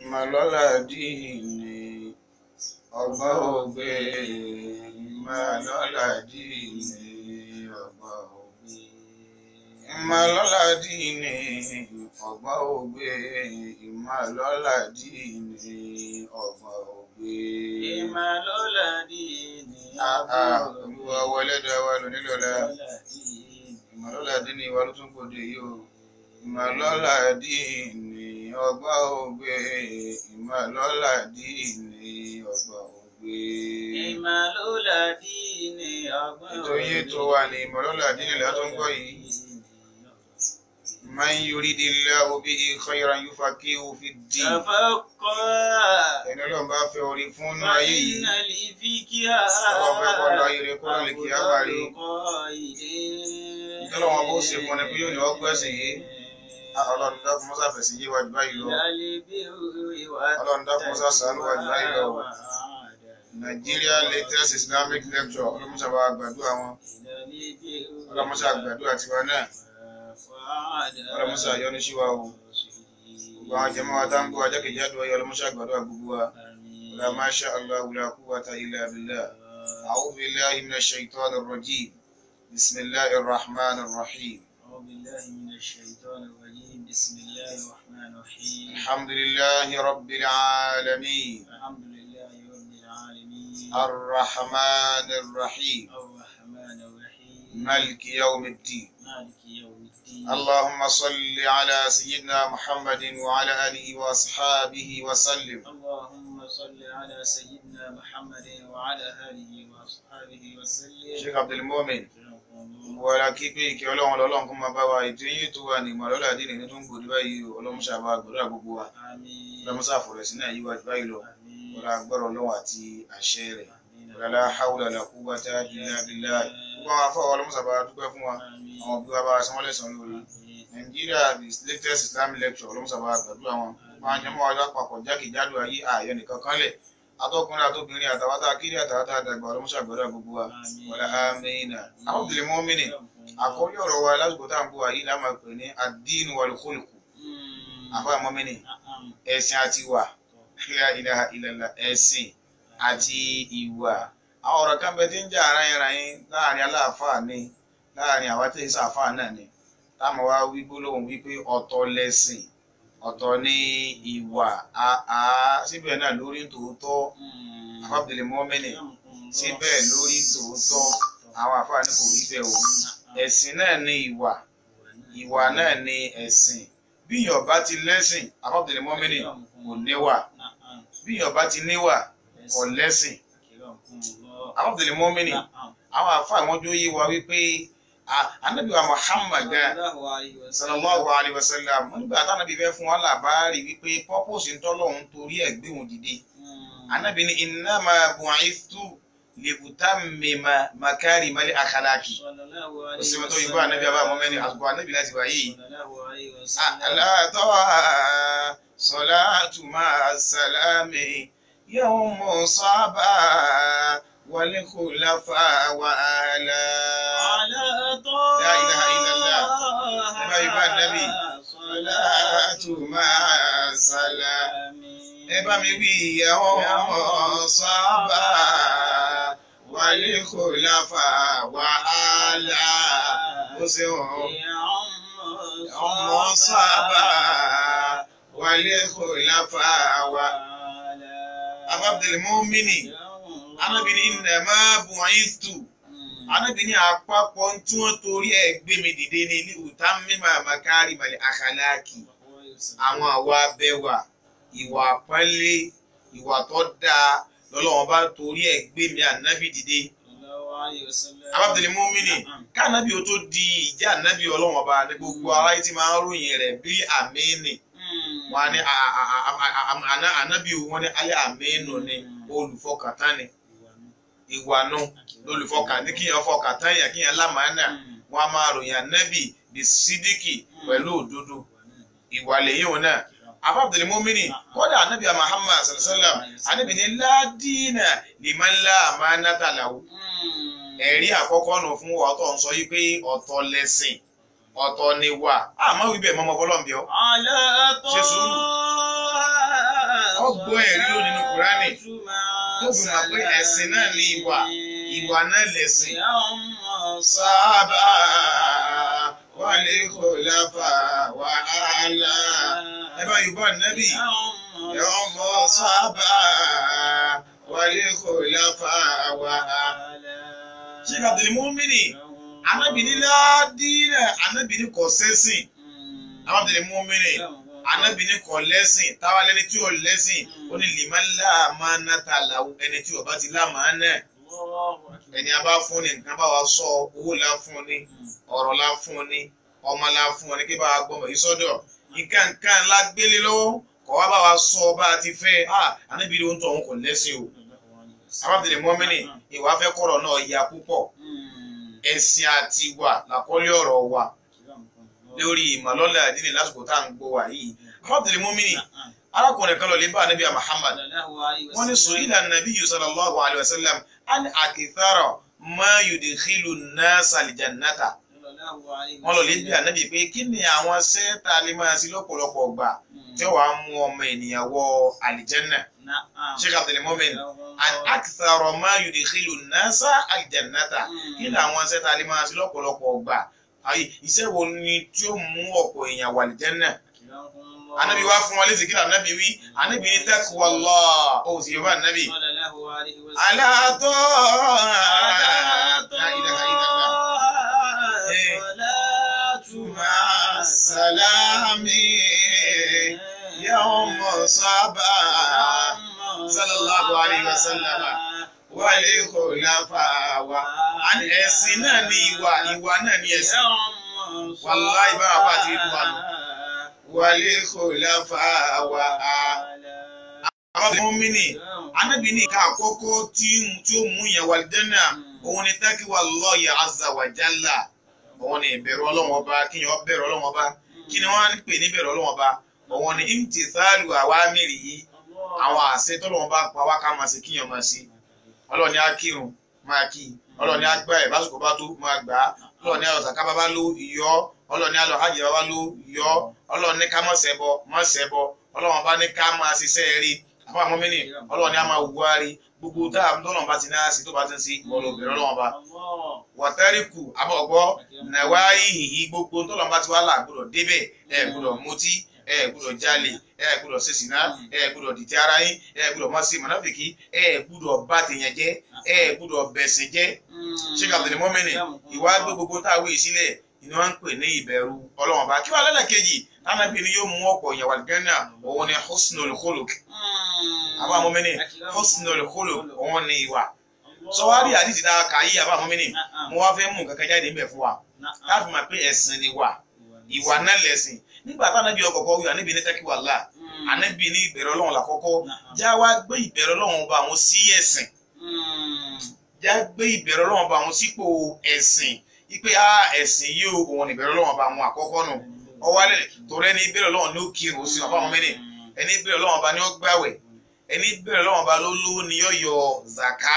Ìmọ̀lọ́lá dìní ọgbọ́n ògbé. Ìmọ̀lọ́lá dìní ọgbọ́n ògbé. Ìmọ̀lọ́lá dìní ọgbọ́n ògbé. Ìmọ̀lọ́lá dìní ọgbọ́n ògbé. Ìmọ̀lọ́lá dìní ọgbọ́n ògbé. Olúwa wọlé dá wa lónìí lọ́la. Ìmọ̀lọ́lá dìní wa ló tún gbòde yìí o. Ìmọ̀lọ́lá dìní ọgbọ́n ògbé. Ìmọ̀lọ́lá dìní ọgbọ́n ògbé. Ìmọ̀lọ́lá dìní ọgbọ́n ògbé. Ètò yìí tó wà ní ìmọ̀lọ́lá dìní là tó ń gbọ́ yìí. Man yuridillahu bihi khayran yufaqihu fid-din. Ẹni Ọlọ́run bá fẹ́ orí fún inú ayé yìí. Ọlọ́run fẹ́ kọ́ lọ ayé rẹ̀ kó lọ lè kí á bá rí. Ìtọ́lọ́wọ́n bó ṣe fún ni pé yóò ní ọgbẹ́ ẹ̀sìn yìí. Ọlọ́run dákun mọ́sá fẹ̀sìn yé wa jù báyìí lọ. Ọlọ́run dákun mọ́sá ṣàánú wa jù báyìí lọ. Nigeria latest Islamic lecture ọlọ́mọṣà bá gbàdúrà wọn. Ọlọ́mọṣà gbàdúrà tiwa náà. Ọlọ́mọṣà yọ́nú sí wa o. Gbogbo àwọn jẹmọ́ wa tá ń gbọ́ ajákèjádò ayé ọlọ́mọṣà gbàdúrà gbogbo wa. La masha Allah la quwwata illa billah. A'udhu billahi minash shaitanir rajim. Bismillahir rahmanir rahim. أعوذ بالله من الشيطان الرجيم. بسم الله الرحمن الرحيم. الحمد لله رب العالمين. الحمد لله رب العالمين. الرحمن الرحيم. الرحمن الرحيم. مالك يوم الدين. مالك يوم الدين. اللهم صل على سيدنا محمد وعلى آله وأصحابه وسلم. اللهم صل على سيدنا محمد وعلى آله وأصحابه وسلم. Sheikh Abdul Mumin. Wọ́n kí pé ìkẹ́ ọlọ́run ọlọ́run kó máa bá wa ètò yín tó wà ní ìmọ̀lọ́lá dínì ní tó ń gbòdì báyìí ọlọ́múṣà bá gbòdà gbogbo wa ọlọ́múṣà fọ̀rẹ̀ sínú àyíwá jù báyìí lọ wọ́n agbọ́rọ̀ ọlọ́run àti àṣẹ rẹ̀ wọ́n la hawla la quwwata illa billah. Gbogbo àwọn afọ ọlọ́múṣà bá dúpẹ́ fún wa àwọn òbí wa bá wa sanwó lẹ́sàn-án lórí. Nigeria latest Islamic lecture ọlọ́múṣà bá gbàdúrà wọn máa ń jẹmọ́ ọjọ́ àpapọ̀ jákèjádò ayé ààyè nìkan kan lẹ̀ atọ́kùnrin àtobìnrin àtàwátà kiri àtàwátà àdàgbà ọlọ́múṣà gbọ́dọ̀ gbogbo wa wala amina. Abdul Mumin àkọ́rí ọ̀rọ̀ wa lásìkò tá à ń bọ̀ wáyé la máa pè ní ad-din wal khuluq. Àfa mọ́mìnì ẹ̀sìn àti ìwà. La ilaha illallah. Ẹ̀sìn àti ìwà. Àwọn ọ̀rọ̀ kan bẹ tí ń jà ráyìnráyìn láàrin aláàfáà ni láàrin àwa tí ń sàfáà náà ni táwọn wá wí gbólóhùn wípé ọ̀tọ̀ lẹ̀sìn ọ̀tọ̀ ní ìwà. Àá síbẹ̀ náà lórí tòótọ́. Abdul Mumin síbẹ̀ lórí tòótọ́. Àwọn àfáà ní kò rí bẹ́ẹ̀ o. Ẹ̀sìn náà ni ìwà, ìwà náà ni ẹ̀sìn. Bí èèyàn bá ti lẹ́sìn, Abdul Mumin kò níwà. Bí èèyàn bá ti níwà, kò lẹ́sìn. Abdul Mumin àwọn àfáà wọn jó yé wa wípé Ànábì wa Muhammad gan sallallahu alayhi wa sallam nígbà tánábì fẹ́ fún wa làbárí wípé pọ́pọ́sì ńtọ́lọ́hún torí ẹ̀ gbé òun dìde. Ànábì ní innama bu'ithtu liutammima makarimal akhlaqi. Kò sí wọn tó yìnbọn Ànábì àbá mọ́mẹ́ni àsìkò Ànábì láti wáyé yìí. Aláàtọ̀ salatu ma'a salami yawmu saba wal khulafa wa ala. La ilaha illallah. Ẹ bá mi bá Ànábì. Salatu ma'a salami. Ẹ bá mi wí ìyàwó sábà wal khulafa wa ala. Ó ṣe wọ́n. Ọmọ sábà wal khulafa wa. Abdul Mumin. Ànábì ní innama bu'ithtu. Ànábì ní àpapọ̀ tí wọ́n torí ẹ̀ gbé mi dìde ní ilé utammima makarimal akhlaqi. Àwọn àwa abẹ́wà, ìwà àpọ́nlé, ìwà tó dáa lọ́lọ́wọ́n bá torí ẹ̀ gbé mi Ànábì dìde. Abdul Mumin kánábì ó tó di ìjà Ànábì ọlọ́wọ́n bá ní gbogbo aráyé tí máa ń ròyìn rẹ̀ bí àmínì. Wọ́n á ní Ànábì wọn ní alẹ́ àmínú ni olùfọkàntán ni. Ìwà nu lolùfọkàn ní kíyàn fọkàntán yàn kíyàn lámàánà. Wọ́n á máa ròyìn Ànábì bí sídìkì pẹ̀lú òdodo. Ìwà lèyìn òun náà. Abdul Mumin kódà Ànábì Muhammad sallallahu alaihi wasallam Ànábì ní la dina liman la amanata lahu. Ẹ̀rí àkọ́kọ́ nù fún ọ̀tọ̀ ń sọ yí pé ọ̀tọ̀ lẹ̀sìn ọ̀tọ̀ ni wà. Àmọ́ wíbẹ̀ mọ́mọ́ fọlọ́ǹbíọ́. Ṣe sùúrù. gbọ́ ẹ̀rí lónìí nínú Kùránì tó fi mọ̀ pé ẹ̀sìn náà ní ìwà, ìwà náà lẹ̀sìn. Sábà wal khulafa wa ala. Ẹ bá Yorùbá nẹ́bì. Ọmọ sábà wal khulafa wa ala. Sheikh Abdul Mumini, Ànábì ní ládìrẹ̀, Ànábì ní kò sẹ́sìn. Abdul Mumini, Ànábì ní kò lẹ́sìn, táwa lẹ́ni tí ò lẹ́sìn, ó ní liman la amanata lahu, ẹni tí ó bá ti lámàánà. Ẹni a bá fún ni nǹkan bá wa sọ, owó la fún ni, ọ̀rọ̀ la fún ni, ọmọ la fún ni, kí bá wa gbọmọ yìí sọ́dọ̀. Nǹkan nǹkan la gbélé lọ́wọ́, kọ̀ wá bá wa sọ bá a ti fẹ́, Ànábì ní ohun tó òun kò lẹ́sìn o. Abdul Mumini, ìwà fẹ́ kọ̀rọ̀ náà ya púpọ̀. Ẹ̀sìn àti ìwà làkọ́lé ọ̀rọ̀ wa lórí ìmọ̀lọ́lẹ̀ àdínì lásìkò tá à ń gbọ́ wà yìí. Abdul Mumini, arákùnrin kan lọ lè bá Ànábì Muhammad. Wọ́n ní su'ila an-nabiyyu sallallahu alayhi wa sallam an akthara ma yudkhilu an-nasa al-jannata. Wọ́n lọ lè bí Ànábì pé kí ni àwọn sẹ́ẹ̀tà lè máa sí lọ́pọ̀lọpọ̀ gbà tí wàá mú ọmọ ènìyàn wọ àlìjẹ́nà. Sheikh Abdul Mumin, an akthara ma yudkhilu an-nasa al-jannata. Kí ni àwọn sẹ́ẹ̀tà lè máa sí lọ́pọ̀lọpọ̀ gbà? Iṣẹ́ wo ni tí ó mú ọ̀pọ̀ èèyàn wà àlìjẹ́nà? Ànábì wá fún wọn létí kí Ànábì wí. Ànábì ní taqwallah. Ó sì yóò bá Ànábì. Aláàtọ̀ la ilaha illallah. Salami yawm saba sallallahu alayhi wa sallam wal khulafa wa. Ẹ̀sìn náà ní ìwà, ìwà náà ní ẹ̀sìn. Wallahi bá wà bá ti rí wa nù. Wal khulafa wa. Àwọn mọ́mìnì, Ànábì ní ìka àkọ́kọ́ tí ó mú yẹn wal janna, òun ni taqwallahi azza wa jalla. Òun ni ìbẹ̀rù Ọlọ́run Ọba, kí yẹn bẹ̀rù Ọlọ́run Ọba. Kí ni wọ́n á pè ní ìbẹ̀rù Ọlọ́run Ọba? Òun ni imtithalu awamiri yìí, àwọn àṣẹ tọ́lọ́run bá pa wá ká máa ṣe kí yẹn máa ṣe. Ọlọ́run ní á kírun, máa kí. Ọlọ́run ní á gbà ẹ̀ básìkò bá tó, máa gbà á. Ọlọ́run ní á lọ sàká bá bá ló yọ. Ọlọ́run ní á lọ hajj bá bá ló yọ. Ọlọ́run ní ká má ṣẹbọ, má ṣẹbọ. Ọlọ́run bá ní ká máa ṣiṣẹ́ rí. Àfọ àwọn mọ́mìnì, Ọlọ́run ní á máa wá rí. Gbogbo tá a tọ́lọ́run bá ti ní á sí tó bá ti ń sí, ìwọ ló bẹ̀rẹ̀ Ọlọ́run bá. Wàtẹ́ríkù abọ́gbọ́ nàwáyìí gbogbo tọ́lọ́run bá ti wá là gbọ́dọ̀ débẹ̀, ẹ gbọ́dọ̀ mutí, ẹ gbọ́dọ̀ jalè, ẹ gbọ́dọ̀ ṣe sìná, ẹ gbọ́dọ̀ dìtẹ̀ ara yín, ẹ gbọ́dọ̀ má ṣe mọ̀nàfìkì, ẹ gbọ́dọ̀ bá tèèyàn jẹ́, ẹ gbọ́dọ̀ bẹ̀sìn jẹ́. Sheikh Abdul Mumini, ìwà gbé gbogbo tá a wí sílẹ̀ ni wọ́n ń pè ní ìbẹ̀rù Ọlọ́run bá. Kí wàá lẹ́lẹ́kejì Ànábì ni yóò mú ọ̀pọ̀ ìyàwó àlùjánnà, òun ni husnul khuluq. Àbá Mumini, husnul khuluq òun ni ìwà. Sọwárí àdìsí dáa kà yí àbá Mumini, mo wá fẹ́ mú nǹkan kan jáde níbẹ̀ fún wa láti mọ̀ pé ẹ̀sìn ni wà, ìwà náà lẹ̀sìn. Nígbà tá Ànábì ọkọ̀ọ̀kọ̀ wí, Ànábì ní taqwallah, Ànábì ní ìbẹ̀rù Ọlọ́run lákọ́kọ́. Já wá gbé ìbẹ̀rù Ọlọ́run bá àwọn sí ẹ̀sìn, já gbé ìbẹ̀rù Ọlọ́run bá àwọn sípò ẹ̀sìn, ipe a ẹ̀sìn yìí o, òun ìbẹ̀rù Ọlọ́run bá àwọn àkọ́kọ́ nù. Ọwálẹ̀ torí ẹni ìbẹ̀rù Ọlọ́run ní ó kírun sí àbá Mumini, ẹni ìbẹ̀rù Ọlọ́run bá ní ó gbàwẹ̀, ẹni ìbẹ̀rù Ọlọ́run bá ló lówó ní yó yọ zàká,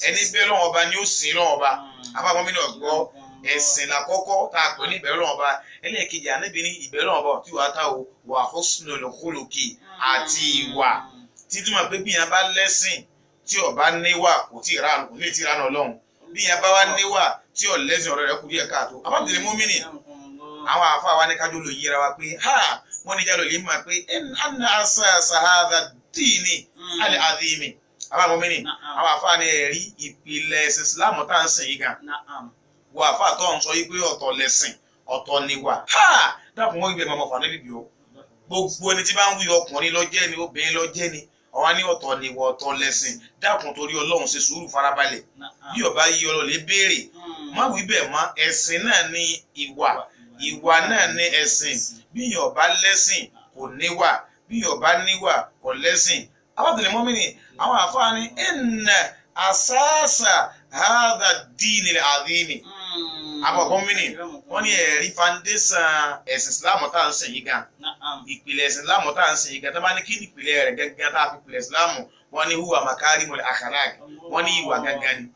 ẹni ìbẹ̀rù Ọlọ́run bá ní ó sìn Ọlọ́run bá. Àbá Mumini ọ̀gbọ́ ẹ̀sìn làkọ́kọ́ tá a pè ní ìbẹ̀rù Ọlọ́run bá. Ẹlẹ́ẹ̀kejì Ànábì ní ìbẹ̀rù Ọlọ́run bá tí wàá ta o wà husnul khuluqi àti ìwà. Títí mọ̀ pé bí yẹn bá lẹ́sìn tí ó bá níwà kò tí ì rà kò ní tí ì rà náà Ọlọ́run. Bí yẹn bá wá níwà tí ò lẹ́sìn ọ̀rẹ́ rẹ̀ kù díẹ̀ káàtó. Abdul Mumini, àwọn àfa wa ní kájọ lò yíra wa pé ha wọ́n ní jálò lè máa pé anna asasa hadha dini al-azimi. Àbá Mumini, àwọn àfa ni ẹ̀rí ìpìlẹ̀ ẹ̀sìn Islam tá à ń sìn yìí gan. Wọ àfa tó ń sọ yìí pé ọ̀tọ̀ lẹ̀sìn ọ̀tọ̀ ni wà. Ha dákun wọ́n ibẹ̀ mọ̀mọ́ fà níbi bí o. Gbogbo ẹni tí bá ń wí ọkùnrin ló jẹ́ ni obìnrin ló jẹ́ ni ọ̀wá ní ọ̀tọ̀ ni wọ̀ ọ̀tọ̀ lẹ̀sìn. Dákun torí Ọlọ́run ṣe sùúrù farabalẹ̀. Bí ọba yí ọlọ́ lè béèrè. Má wí bẹ́ẹ̀ mọ́, ẹ̀sìn náà ni ìwà, ìwà náà ni ẹ̀sìn. Bí ọba lẹ́sìn kò níwà, bí ọba níwà kò lẹ́sìn. Abdul Mumini, àwọn àfáà ní inna asasa hadha ad-din al-azimi. Àbọ̀kọ́ Mumini, wọ́n ní ẹ̀rí foundation ẹ̀sìn Islam tá à ń sìn yìí gan. Ìpìlẹ̀ ẹ̀sìn Islam tá à ń sìn yìí gan. Tá bá ní kí ní ìpìlẹ̀ rẹ̀ gángan tá a fi ìpìlẹ̀ Islam, wọ́n ní huwa makarimul akhlaq, wọ́n ní ìwà gángan ni.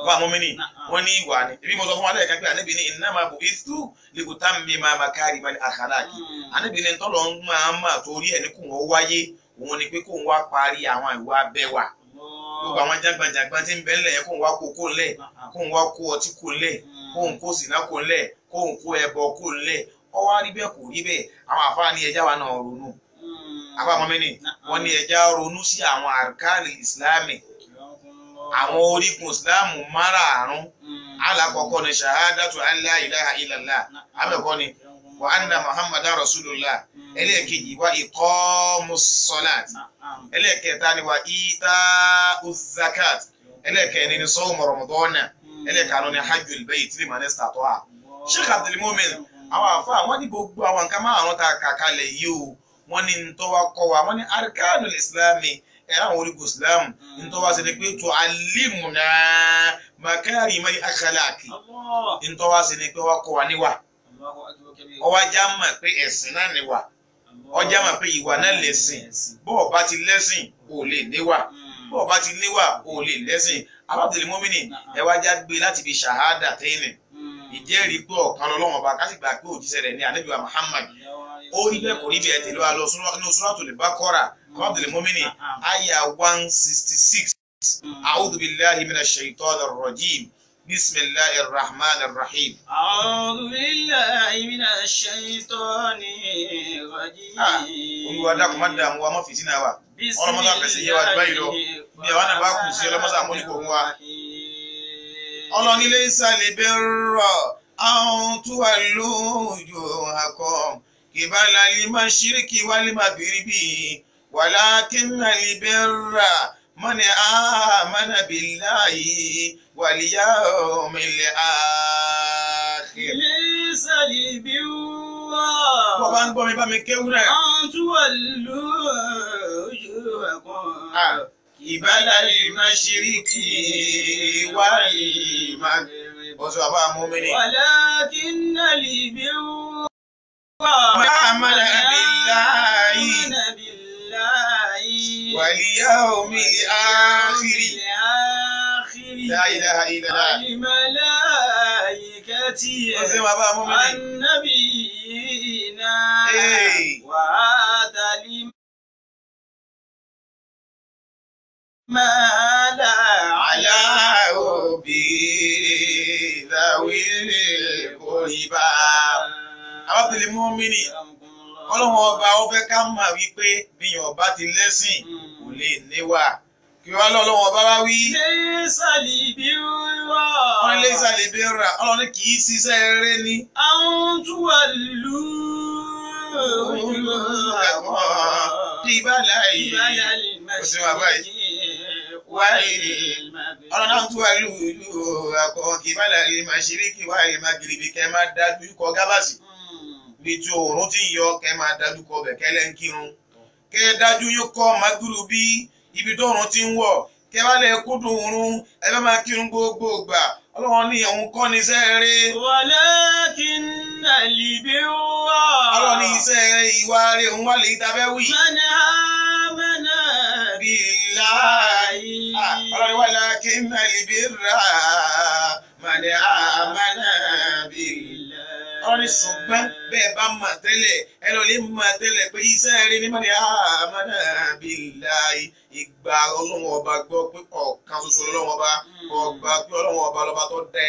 Àbá Mumini, wọ́n ní ìwà ni. Ebi mo sọ fún wa lẹ́ẹ̀kan pé Ànábì ní innama bu'ithtu liutammima makarimal akhlaq. Ànábì ní tọ́lọ̀ máa ń mà torí ẹ̀ ní kò wọ́n wáyé, Òun ni pé kóun wá parí àwọn ìwà abẹ́wà, gbogbo àwọn jágbàjàgbà tí ń bẹ ńlẹ̀ yẹn, kóun wá kó kó ńlẹ̀, kóun wá kó ọtí kó ńlẹ̀, kóun kó sìná kó ńlẹ̀, kóun kó ẹbọ kó ńlẹ̀. Ó wá rí bẹ́ẹ̀ kò rí bẹ́ẹ̀. Àwọn àfáà ní ẹja wa náà ronú. Àfáà mọ́mìnì wọ́n ní ẹja ronú sí àwọn àrkánì ìsìláàmì, àwọn orígun ìsìláàmù márààrún. Alákọ̀ọ́kọ́ ni ṣahadatu an la ilaha illallah, abẹ́ẹ̀kọ́ ni wa anna muhammadan rasulullah. Ẹlẹ́ẹ̀kejì wa iqamus salat, ẹlẹ́ẹ̀kẹta ni wa ita'uz zakat, ẹlẹ́ẹ̀kẹrin ni sawmu ramadana, ẹlẹ́ẹ̀karùn ni hajjul bayt liman istata'a. Sheikh Abdul Mumin, àwọn àfa wọ́n ní gbogbo àwọn nǹkan márùn-ún tá a kà kalẹ̀ yìí o, wọ́n ní ntọ́wá kọ́ wa, wọ́n ní arkanul islami, ẹ̀rọ àwọn orígun islam, ntọ́wá sí ni pé tu'allimuna makarimal akhlaqi, ntọ́wá sí ni pé wọ́n kọ́ wa níwà, ọwọ́ ajá mọ̀ pé ẹ̀sìn náà níwà, ọjà mọ̀ pé ìwà náà lẹ̀sìn. Bọ́ọ̀ bá ti lẹ́sìn ò lè níwà, bọ́ọ̀ bá ti níwà ò lè lẹ́sìn. Abdul Mumin, ẹ wá já gbé láti fi ṣàhádà tẹ́yìn, ìjẹ́rìí pé ọ̀kan lọ́lọ́run ọba, ká sì gbà pé òjíṣẹ́ rẹ̀ ní Ànábì wa Muhammad. Ó rí bẹ́ẹ̀ kò rí bẹ́ẹ̀, tẹ̀lé wa lọ nínú Suratul Baqara, Abdul Mumin, àyà 166. A'udhu billahi minash shaitanir rajim. Bismillahir rahmanir rahim. A'udhu billahi minash shaitanir rajim. Olúwa dákun má dààmú wa, má fìtínà wa. Ọlọ́mọdé àfẹsẹ̀ yé wa báyìí lọ. Bí àwa náà bá kù sí, ọlọ́mọdé àmójúkò fún wa. Ọlọ́ni laysa al-birra an tuwallu wujuhakum qibala al-mashriqi wal-maghribi walakinna al-birra man amana billahi wal yawmil akhir. Laysa al-birra. Bọ́ bá ń gbọ́ mi, bá mi kéwú náà. An tuwallu wujuhakum qibala al-mashriqi wal-maghribi. Bọ́sọ̀ àbá mọ́mìnì. Walakinna al-birra man amana billahi wal yawmil akhir. La ilaha illallah. Wal-malaikati Ọ̀sẹ̀ bàbá mọ́mìnì. wan-nabiyyina wa atal mala ala hubbi dhawil qurba. Abdul Mumin, Ọlọ́run ọba ó fẹ́ ká mọ̀ wípé bíyàn ọba ti lẹ́sìn kò lè níwà. Kí wá lọ́lọ́run ọba wá wí. Laysa al-birra. Wọ́n ní laysa al-birra, Ọlọ́run ní kì í ṣiṣẹ́ eré ní. An tuwallu wujuhakum qibala ọlọ́run náà tún wà lóòlù àkọ́ qibala al-mashriqi wal-maghribi, kẹ́ máa dájú kọ gábàsì bí tí oòrùn ti yọ, kẹ́ máa dájú kọ bẹ̀ kẹ́lẹ́ ń kírun, kẹ́ dájú yóò kọ́ magrubi ibi tó oòrùn ti ń wọ̀, kẹ́ wá lẹ̀ kúndùn oòrùn, ẹ bá máa kírun gbogbo ìgbà. Ọlọ́run ní òun kọ́ ni iṣẹ́ rere. Walakinna al-birra. Ọlọ́run ní iṣẹ́ rere, ìwà rere òun wà lè ta fẹ́ wí. Man amana billahi. Ọlọ́run walakinna al-birra man amana billahi. Ọlọ́run ní ṣùgbọ́n bẹ́ẹ̀ bá mọ̀ tẹ́lẹ̀, ẹ lọ lè mọ̀ tẹ́lẹ̀ pé iṣẹ́ rere ní man amana billahi. Ìgbà Ọlọ́run ọba gbọ́ pé ọ̀kan ṣoṣo lọ́lọ́run ọba, kó gbà pé Ọlọ́run ọba lọ́ba tó dẹ,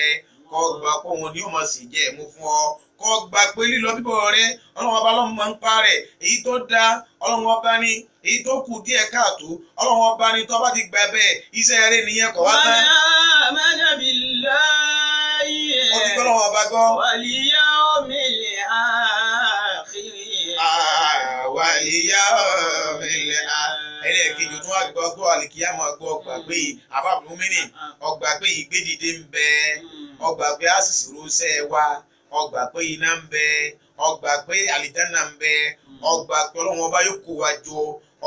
kó gbà pé òun ni ó máa sì jẹ́ ẹ̀mú fún ọ, kó gbà pé lílọ bíbọ̀ rẹ Ọlọ́run ọba ló máa ń pa rẹ̀, èyí tó da Ọlọ́run ọba ni, èyí tó kù díẹ̀ káàtó Ọlọ́run ọba ni. Tó bá ti gbà bẹ́ẹ̀, iṣẹ́ rere nìyẹn, kọ̀ wá tán. Man amana billahi. Ó ti gbọ́ Ọlọ́run ọba gbọ́. Wal yawmil akhir. Wal yawmil akhir. Ẹlẹ́ẹ̀kejì tó wá gbọ́ gbọ́ àlìkíyàmọ̀ gbọ́ ọgbà pé àbábùmínì, ọgbà pé ìgbédìde ń bẹ, ọgbà pé àṣìṣe ránṣẹ́ wa, ọgbà pé iná ń bẹ, ọgbà pé àlìjáná ń bẹ, ọgbà pé Ọlọ́run ọba yóò kó wa jọ,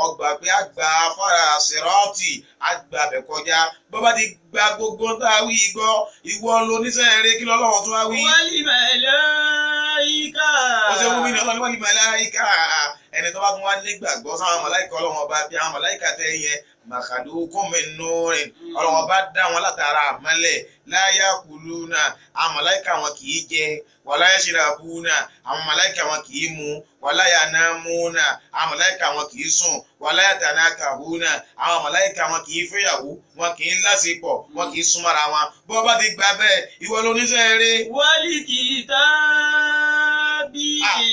ọgbà pé àgbà afárá sírọ́ọ̀tì àgbà abẹ kọjá. Bó bá ti gba gbogbo tá a wí gbọ́, ìwọ ló níṣẹ́ eré, kí lọ́lọ́run tó wá wí. Wal malaika. Ó ṣe mú mi ní Ọlọ́run wal malaika. Ẹni tó bá tún wá nígbàgbọ́ sáwọn màláìka Ọlọ́run ọba bí àwọn màláìka tẹ́ yẹn makhluqun min nurin, Ọlọ́run ọba dá wọn látara àmọ́lẹ̀. La yakuluna, àwọn màláìka wọn kì í jẹ, wala yashrabuna, àwọn màláìka wọn kì í mu, wala yanamuna, àwọn màláìka wọn kì í sùn, wala yatanakahuna, àwọn màláìka wọn kì í fẹ́yàwó, wọn kì í lásìpọ̀, wọn kì í súnmọ́ra wọn. Bọ́ bá ti gbà bẹ́ẹ̀, ìwọ ló níṣẹ́ eré. Wal kitabi.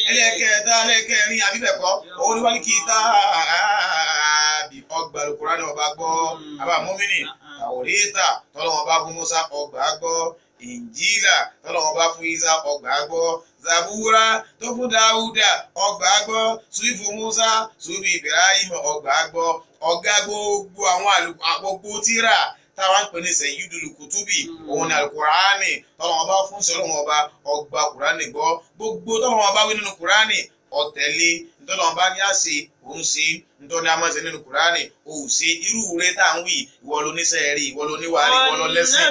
Ẹlẹ́kẹ̀ẹ́ta ẹlẹ́kẹ̀ẹ́rin àbíbẹ̀kọ́, òun ni wal kitabi, ọgbà Al-Qur'ani ọba gbọ́, àbá mọ́mìnì, Tàwórítà tọ́lọ́wọ́n bá fún Musa ọgbà gbọ́, Ìnjílà tọ́lọ́wọ́n bá fún Isa ọgbà gbọ́, Zabura tó fún Dáúdà ọgbà gbọ́, Suifu Musa Suifu Ibrahim ọgbà gbọ́, ọ̀gá gbogbo àwọn gbogbo tírà táwa ń pè ní Sayyidul Kutubi, òun ni Al-Qur'ani tọ́lọ́wọ́n bá fún sọlọ́wọ́n ọba ọgbà Kùránì gbọ́, gbogbo tọ́lọ́wọ́n bá wí nínú Kùránì ọ̀tẹ̀lé, ntọ́lọ́wọ́n bá ní àṣe òun ṣe, ntọ́ni a máa ṣe nínú Kùránì òun ṣe. Irú rẹ tá à ń wí, ìwọ ló níṣẹ́ rí, ìwọ ló níwà rí, ìwọ ló lẹ́sìn.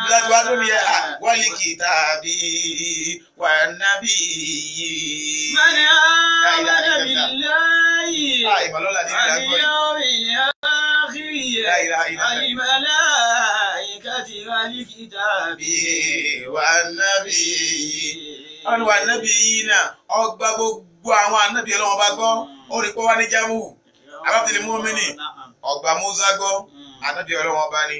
Láti wá lórí ẹ̀ wal kitabi wan nabiyyin. Man amana billahi Ìmọ̀lọ́lá ní ìdágbọ́ yìí. wal yawmil akhir wal malaikati wal kitabi wan nabiyyin. Wọ́n ní wà nábì yìí náà ọgbà gbogbo àwọn ànábì Ọlọ́run bá gbọ́, ó rí pé wá ní jámù abábìlì mọ́mìnì, ọgbà Musa gbọ́, ànábì Ọlọ́run ọba ni,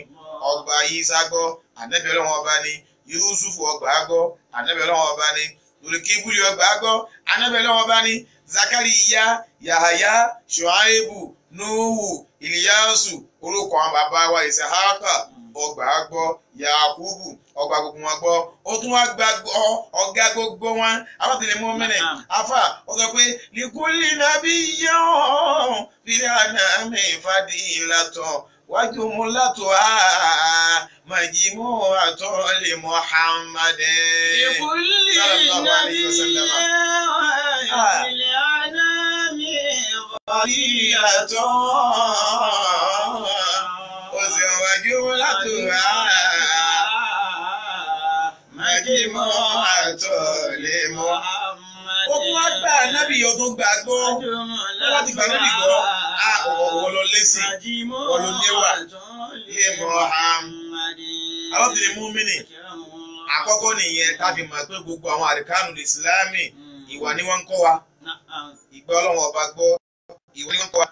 ọgbà Isa gbọ́, ànábì Ọlọ́run ọba ni, Yusufu ọgbà gbọ́, ànábì Ọlọ́run ọba ni, Dùlùkíbùlì ọgbà gbọ́, ànábì Ọlọ́run ọba ni, Zakariya, Yahaya, Shuaibu, Nuhu, Iliyasu, orúkọ àwọn bàbá wa Isahaka ọgbà gbọ́, Yakubu ọgbà gbogbo wọn gbọ́, ó tún wá gba ọ̀gá gbogbo wọn abátẹlẹ mọ́mìnì afa ó sọ pé likuli nabiyyin fil anami fadilatun wajumlatuha majmu'atun li Muhammadin. Likulli nabiyyin fil anami fadilatun ó sì wajumlatuha majmu'atun li Muhammadin. Ó tún wá gbà nábì yóò tún gbà gbọ́, ó wá ti gbà nábì gbọ́, á òwò lọ lẹ́sìn, wọ́n ló níwà lè Muhammad. Alábìnrin múmínì àkọ́kọ́ nìyẹn tá a fi mọ̀ pé gbogbo àwọn àríkánù ìsìlámì ìwà ni wọ́n ń kọ́ wa. Ìgbà Ọlọ́run ọba gbọ́, ìwà ni wọ́n ń kọ́ wa.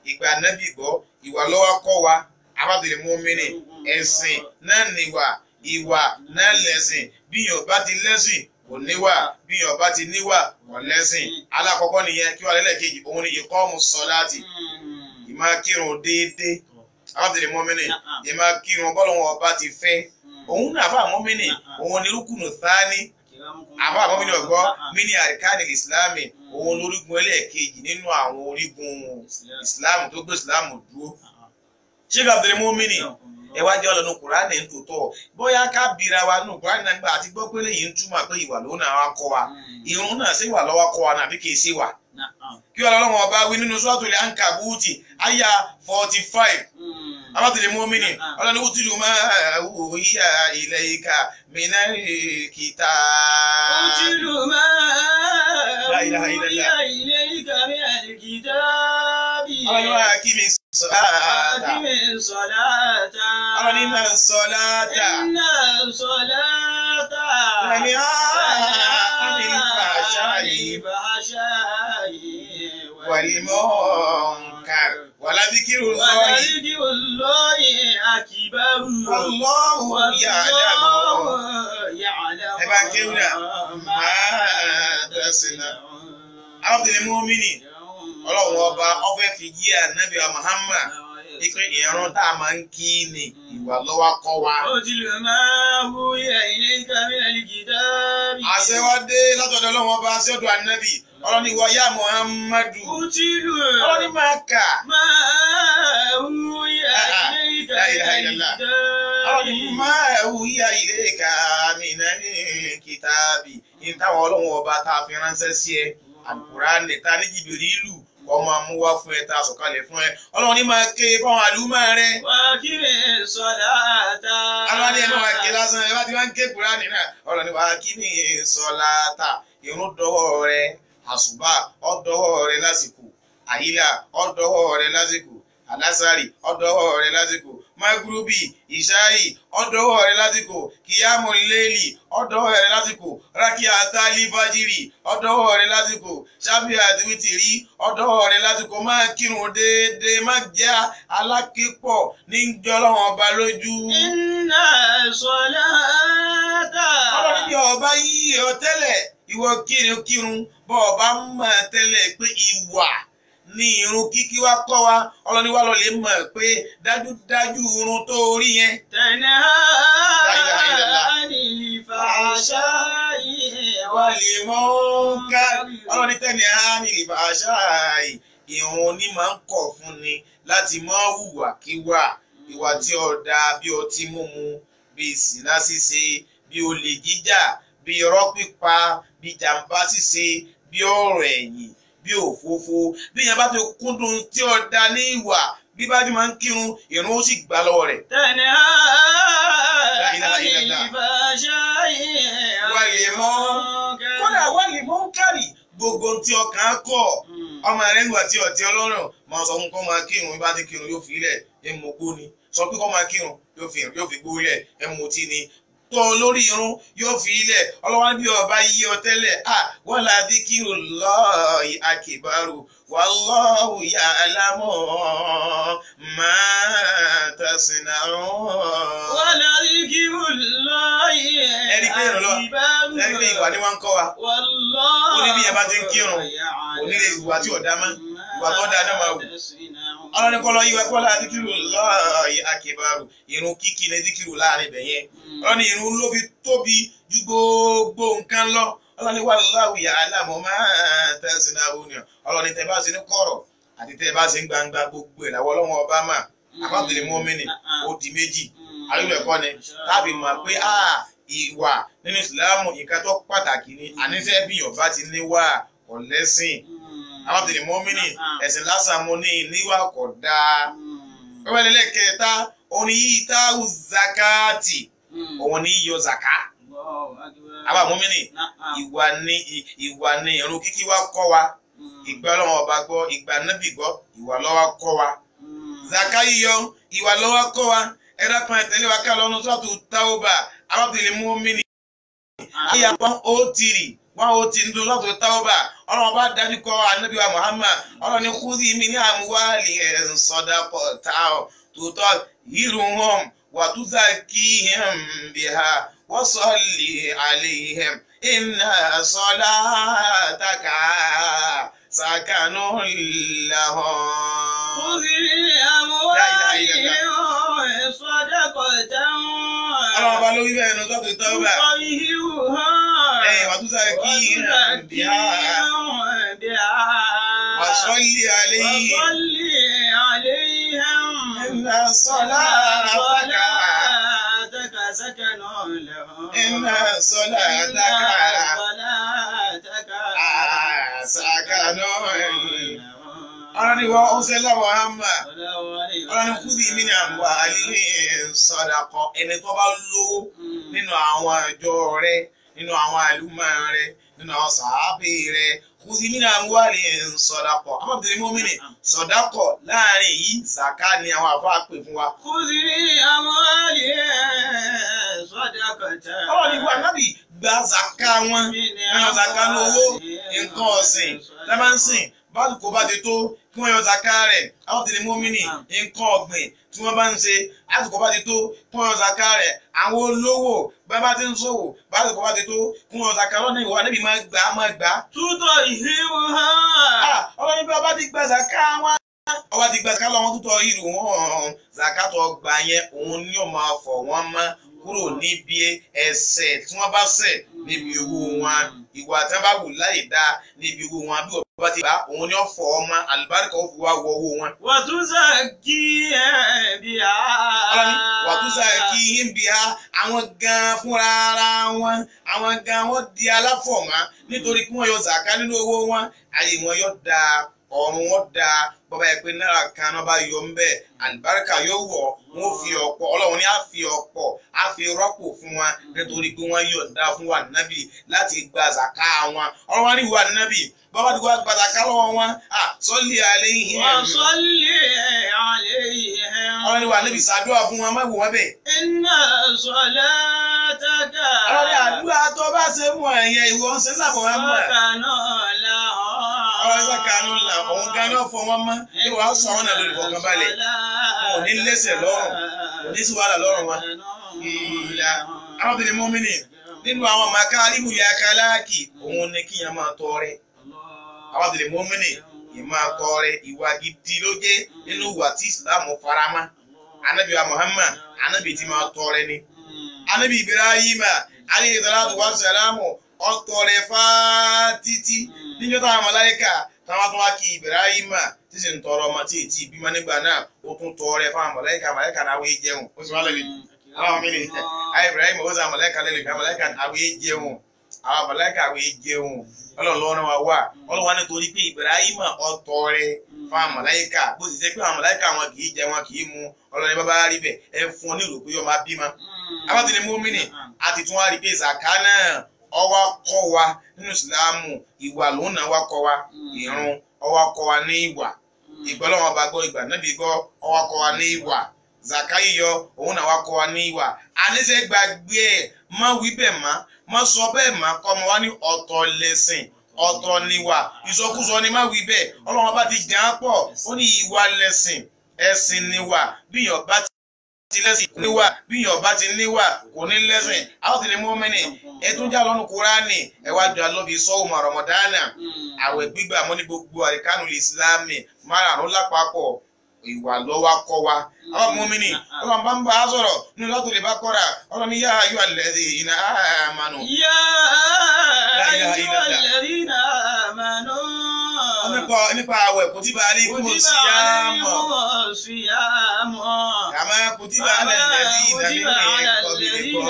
Ìgbà nábì gbọ́, ìwà ló wá kọ́ wa. Alábìnrin múmínì ẹ̀sìn náà níwà, ìwà náà lẹ̀sìn. Bí yóò bá ti lẹ́sìn kò níwà, bí yóò bá ti níwà kò lẹ́sìn. Alákọ̀ọ́kọ́ nìyẹn. Kí wà lẹ́lẹ́kejì, òun ni ìkọ́mù sọ́láàtì, ìmá kírun déédéé. Alábìnrin mọ́mìnì ìmá kírun bọ́lọ́wọ́n ọba ti fẹ́. Òun náà àfáà mọ́mìnì, òun ni rúkùnù sáání. Àfáà mọ́mìnì ọ̀gbọ́ mini àríkánì ìsìláàmì, òun lórígun ẹlẹ́ẹ̀kejì nínú àwọn orígun ìsìláàmù tó gbé ìsìláàmù dúró. Ṣé Abdul Mọ́mìnì ẹ wá jẹ́ ọlọ́nu Kùránì ń tòótọ́, bóyá ká bira wa nù Kùránì náà gbà àti gbọ́ pé lẹ́yìn ń túmọ̀ pé ìwà ló náà wá kọ́ wa, ìrun náà ṣé ìwà lọ́wọ́ kọ́ wa náà àbí kì í ṣe wà. Kí Ọlọ́run ọba wí nínú Suratul Ankabuti àyà 45. Abátìlì Mọ́mìnì ọlọ́ni utlu ma uhiya ilayka minal kitab. Utlu ma uhiya ilayka minal kitab. Ọlọ́ni wa aqimi ssalata. Aqimi ssalata. Ọlọ́ni inna ssalata. Inna ssalata. Tanha anil fahsha'i wal munkar. Wala dhikrullahi akbar. Wallahu ya'lamu. Ẹ bá kéwù náà máa tẹ̀sínà. Abdul Mumini Ọlọ́run ọba ọfẹ́ fi yí ànábì wa Muhammad ipe ìrun tá a máa ń kí ni ìwà lọ́wọ́ kọ́ wa. Utlu ma uhiya ilayka minal kitabi. Àṣẹ wa dé látọ̀dọ̀ Ọlọ́run ọba sọ́dọ̀ ànábì. Ọlọ́ni ìwọ yá Muhammadu. Utlu. Ọlọ́ni máa kà. Ma uhiya ilayka minal kitabi. Ọlọ́ni ma uhiya ilayka minal kitabi. Ní táwọn Ọlọ́run ọba tá a fi ránṣẹ́ sí ẹ, Àlùkùránì ta ní Jìbìrìlù ọmọ amúwá fún ẹ tá a sọ̀kalẹ̀ fún ẹ. Ọlọ́run ní máa ké fáwọn àlùmọ́ rẹ. Wà á kí mi sọ̀láàtà. Ọlọ́run ní ẹ máa ké lásán, ẹ bá ti máa ń ké Kùránì náà. Ọlọ́run ní wà á kí mi sọ̀láàtà. Ìrun dọwọ́ rẹ, Àsùbá ọ̀dọ́wọ́ rẹ lásìkò, àyílà ọ̀dọ́wọ́ rẹ lásìkò, àlásàrì ọ̀dọ́wọ́ rẹ lásìkò, magurubi ìṣáì ọ̀dọ́wọ́ rẹ lásìkò, kìyàmù lẹ́lì ọ̀dọ́wọ́ rẹ lásìkò, rákìá tálífàjìrì ọ̀dọ́wọ́ rẹ lásìkò, ṣáfì àti wítìrí ọ̀dọ́wọ́ rẹ lásìkò. Máa kírun déédéé, má jẹ́ alákìpọ̀ ní jọlọ́wọ́n ọba lójú. Inna salata. Ọlọ́run bí ọba yí ọ tẹ́lẹ̀, ìwọ kírun bọ́ ọba mọ̀ tẹ́lẹ̀ pé ìwà ní irun kíkí wá kọ́ wa, ọlọ́ni wá lọ lè mọ̀ pé dájúdájú irun tó rí yẹn. Tanha anil fahsha'i wal munkar. Ọlọ́ni tanha anil fahsha'i, ìrun ni máa ń kọ̀ fún ni láti mọ́ hùwàkíwà, ìwà tí ó dáa bí ọtí mímu, bí ìsìná ṣíṣe, bí olè jíjà, bí irọ́ pípa, bí jàǹbá ṣíṣe, bí ọ̀rọ̀ ẹ̀yìn, bí òfófó. Bí ìyẹn bá ti kúndùn tí ó da ní ìwà, bí bá ti máa ń kírun, ìrun ó sì gbà lọ́wọ́ rẹ̀. Tanha anil fahsha'i wal munkar. Kódà wal munkari, gbogbo tí ọkàn kọ̀, ọmọ rẹ̀ ń gbà tí ọtí ọlọ́run máa sọ fún kó máa kírun, bí bá ti kírun yóò fi ilẹ̀, ẹ̀ mọ̀ gbó ni. Sọ pé kó máa kírun yóò fi gbó lẹ̀, ẹ̀ mọ̀ tí ni tọ́ lórí irun yóò fi ilẹ̀. Ọlọ́wọ́n bí ọba yí ọ tẹ́lẹ̀, à wọ́n la díkìrù lọ́ọ̀yì akìbárù wallahu ya'lamu ma tasna'un. Wọ́n la díkìrù lọ́ọ̀yì akìbárù. Ẹni pé ìwà ni wọ́n ń kọ́ wa. Ó ní bí ẹ bá ti ń kírun, kò ní lè ìwà tí ò dá mọ́, ìwà tó dáa náà máa wù. Ọlọ́ni kọ́ lọ yíwa kọ́ la díkìrù lọ́ọ̀yì akìbárù. Irun kíkì ní díkìrù láàrin ibẹ̀ yẹn. Ọlọ́ni irun ló fi tóbi ju gbogbo nǹkan lọ. Ọlọ́ni wallahu ya'lamu ma tasna'un. Ọlọ́ni tẹ bá ṣe ní kọ̀rọ̀ àti tẹ bá ṣe ń gbangba, gbogbo ẹ̀ làwọn ọlọ́wọ́n ọba mà. Àfàbìlì mọ́mìnì ó di méjì. Àyùbẹ̀ kọ́ ni táàbì mọ̀ pé ìwà nínú ìsìlámù nǹkan tó pàtàkì ni. Àníṣe bí Yorùbá ti níwà kò lẹ́sìn. Àfàbìlì mọ́mìnì ẹ̀sìn lásán mo ní níwà kò dáa. Pẹ́pẹ́lẹ́lẹ́ kẹta, òun ni yíyí táwù zakati, òun ní yíyọ zaka. Àbá mọ́mìnì ìwà ni ìrun kíkí wá kọ́ wa, ìgbà Ọlọ́run ọba gbọ́, ìgbà nábì gbọ́, ìwà lọ́wọ́ kọ́ wa. Zaka yíyọ ìwà lọ́wọ́ kọ́ wa. Ẹ̀rọ kan ẹ̀tẹ̀lé wa ká lọ́nu sọ́ọ̀tù Tawba. Àbábìlì mọ́mìnì àyà 103 103 nínú sọ́ọ̀tù Tawba. Ọlọ́run bá dájú kọ́ ànábì wa Muhammad. Ọlọ́run ní khudhi min amwalihim sadaqatan tutahhiruhum wa tuzakkihim biha wa salli alayhim inna salataka sakanun lahum. Khudhi min amwalihim sadaqatan. Ọlọ́run bá lórí bẹ́ẹ̀ ní sọ́ọ̀tù Tawba. Wa tuzakkihim biha wa salli alayhim inna salataka inna salataka sakanun. Ọlọ́ni wa ọ̀sẹ̀lá Muhammad. Ọlọ́ni khudhi min amwalihim sadaqa. Ẹni tó bá lówó nínú àwọn àjọ rẹ, nínú àwọn àlùmọ̀ rẹ, nínú àwọn sàábì rẹ, khudhi min amwalihim sadaqa. Àbábìlì mọ́mìnì sọ̀dákọ̀ láàrin yìí zaka ni àwọn àfáà pè fún wa. Khudhi min amwalihim sadaqatan. Ọlọ́ni wa nábì gba zaka wọn, nínú zaka ní owó, nǹkan ọ̀sìn, tẹ́mánsìn, báwo kò bá ti tó kí wọ́n yọ zaka rẹ̀. Àbábìlì mọ́mìnì nǹkan ọ̀gbìn tí wọ́n bá ń ṣe, àsìkò bá ti tó kí wọ́n yọ zaka rẹ̀. Àwọn olówó bá bá ti ń ṣòwò, básìkò bá ti tó kí wọ́n yọ zaka. Lọ́nà ìwà níbi máa gbà máa gbà. Tútọ̀ ìhíwò hàn. Ọlọ́ni bí ọba ti gba zaka wọn, ọba ti gba zaka lọ́wọ́ tútọ̀ ìrù wọn. Zaka tó gbà yẹn òun ni ó máa fọ̀ wọ́n mọ́ kúrò níbi ẹ̀ṣẹ̀ tí wọ́n bá ṣẹ̀ níbi owó wọn, ìwà tí wọ́n bá wù láì dá níbi owó wọn. Bí ọba ti bá òun ni ó fọ̀ ọmọ, àlùbáríkà ó fi wá wọ owó wọn. Wàtúnṣà kí ẹ bí a. Ọlọ́ni wàtúnṣà kí ẹ bí a. Àwọn gan fúnra ara wọn, àwọn gan wọn di aláfọ̀mọ́ nítorí kí wọ́n yọ zàká nínú owó wọn, ayé wọn yọ dáa. Ọ̀run wọn da bọ́bá yẹ pé náírà kan náà bá yọ ń bẹ́ẹ̀ àlùbáríkà yóò wọ̀ wọ́n fi ọ̀pọ̀ ọlọ́run ní á fi ọ̀pọ̀ á fi rọ́pò fún wa nítorí pé wọ́n yọ̀ǹda fún wa nábì láti gba zàká wọn. Ọlọ́run wá ní ìwà nábì bọ́bá tí wọ́n gba zàká lọ́wọ́ wọn à sọ́lé alẹ́ yìí. Wọ́n sọ́lé alẹ́ yìí. Ọlọ́run ní wà nábì ṣàdúrà fún wọn má wò wọ́n bẹ́ẹ̀. Inna salataka. Ọlọ́run ní àdúrà tó bá ṣe fún ẹ̀yẹ ìwọ ń ṣe sábọ̀ wọn mọ̀. Ọlọ́run sàkánú là òun gan náà fọ wọn mọ́ ní wàá sọ wọn náà lórí ìfọkànbalẹ̀. Wọn ò ní lẹ́sẹ̀ lọ́rùn, kò ní sí wàhálà lọ́rùn wọn. Ìlà arábìnrin mọ́mìnì nínú àwọn màkàrímù ya káláàkì òun ni kíyàn máa tọrẹ. Arábìnrin mọ́mìnì ìmáa tọrẹ ìwà gidi ló jẹ́ nínú ìwà tí ìsìlámù faramọ́. Anábì wa Muhammad anábì tí máa tọrẹ ni. Anábì Ibrahima alayhi salatu wa salamu ó tọrẹ fáá títí níjọ́ táwọn màláíkà táwọn tó wá kí Ibrahima tí sì ń tọrọ ọmọ tí ètí ìbímọ nígbà náà ó tún tọrẹ fáwọn màláíkà màláíkà náà wọ́n jẹun ó sì wá lẹ́lẹ̀ àwọn mi ni Ibrahim ó sì àwọn màláíkà lẹ́lẹ̀ àwọn màláíkà àwọn jẹun àwọn màláíkà àwọn jẹun ọlọ́run lọ́rùn wa wà ọlọ́run wa nítorí pé Ibrahim ó tọrẹ fáwọn màláíkà bó sì ṣe pé àwọn màláíkà wọn kì í jẹ wọn kì í mu ọlọ́run bá bá rí bẹ̀ ẹ fún ọ ní ìrò pé yọ máa bímọ. Abátìlẹ̀ mọ́mìnì àti tún wá rí pé zaka náà ọwọ́ kọ́ wa nínú ìsìlámù ìwà lòun náà wá kọ́ wa ìrun ọwọ́ kọ́ wa ní ìwà ìgbọ́lọ́wọ́n bá gbọ́ ìgbà nábì gbọ́ ọwọ́ kọ́ wa ní ìwà zaka yíyọ òun náà wá kọ́ wa ní ìwà àníṣe gbàgbé ẹ̀ má wí bẹ́ẹ̀ má má sọ bẹ́ẹ̀ má kọ́ ọmọ wa ní ọ̀tọ̀ lẹ́sìn ọ̀tọ̀ níwà ìsọkúsọ ni má wí bẹ́ẹ̀ ọlọ́wọ́n bá ti jà á pọ̀ ó ní ìwà lẹ́sìn ẹ̀sìn níwà bíyàn bá ti lẹ́sìn níwà bíyàn bá ti níwà kò ní lẹ́sìn àwọn tìlẹ̀ mọ́mìnì ẹtún já lọ́nu kúránì ẹwà jọ alóbi sọ́ọ̀mù rọmọdánà àwẹ̀ gbígbà mọ́ ní gbogbo àríkánù ìsìlámì márààrún lápapọ̀ ìwà lọ́wọ́ kọ́ wa àwọn mọ́mìnì ọlọ́run bá ń bá a sọ̀rọ̀ nínú látò lè bá kọ́ra ọlọ́run yá ayọ́ alladhina amanu. Yá ayọ́ alladhina amanu. Nípa àwẹ̀ kutiba alaykumus siyamu. Kama kutiba ala alladhina min qablikum.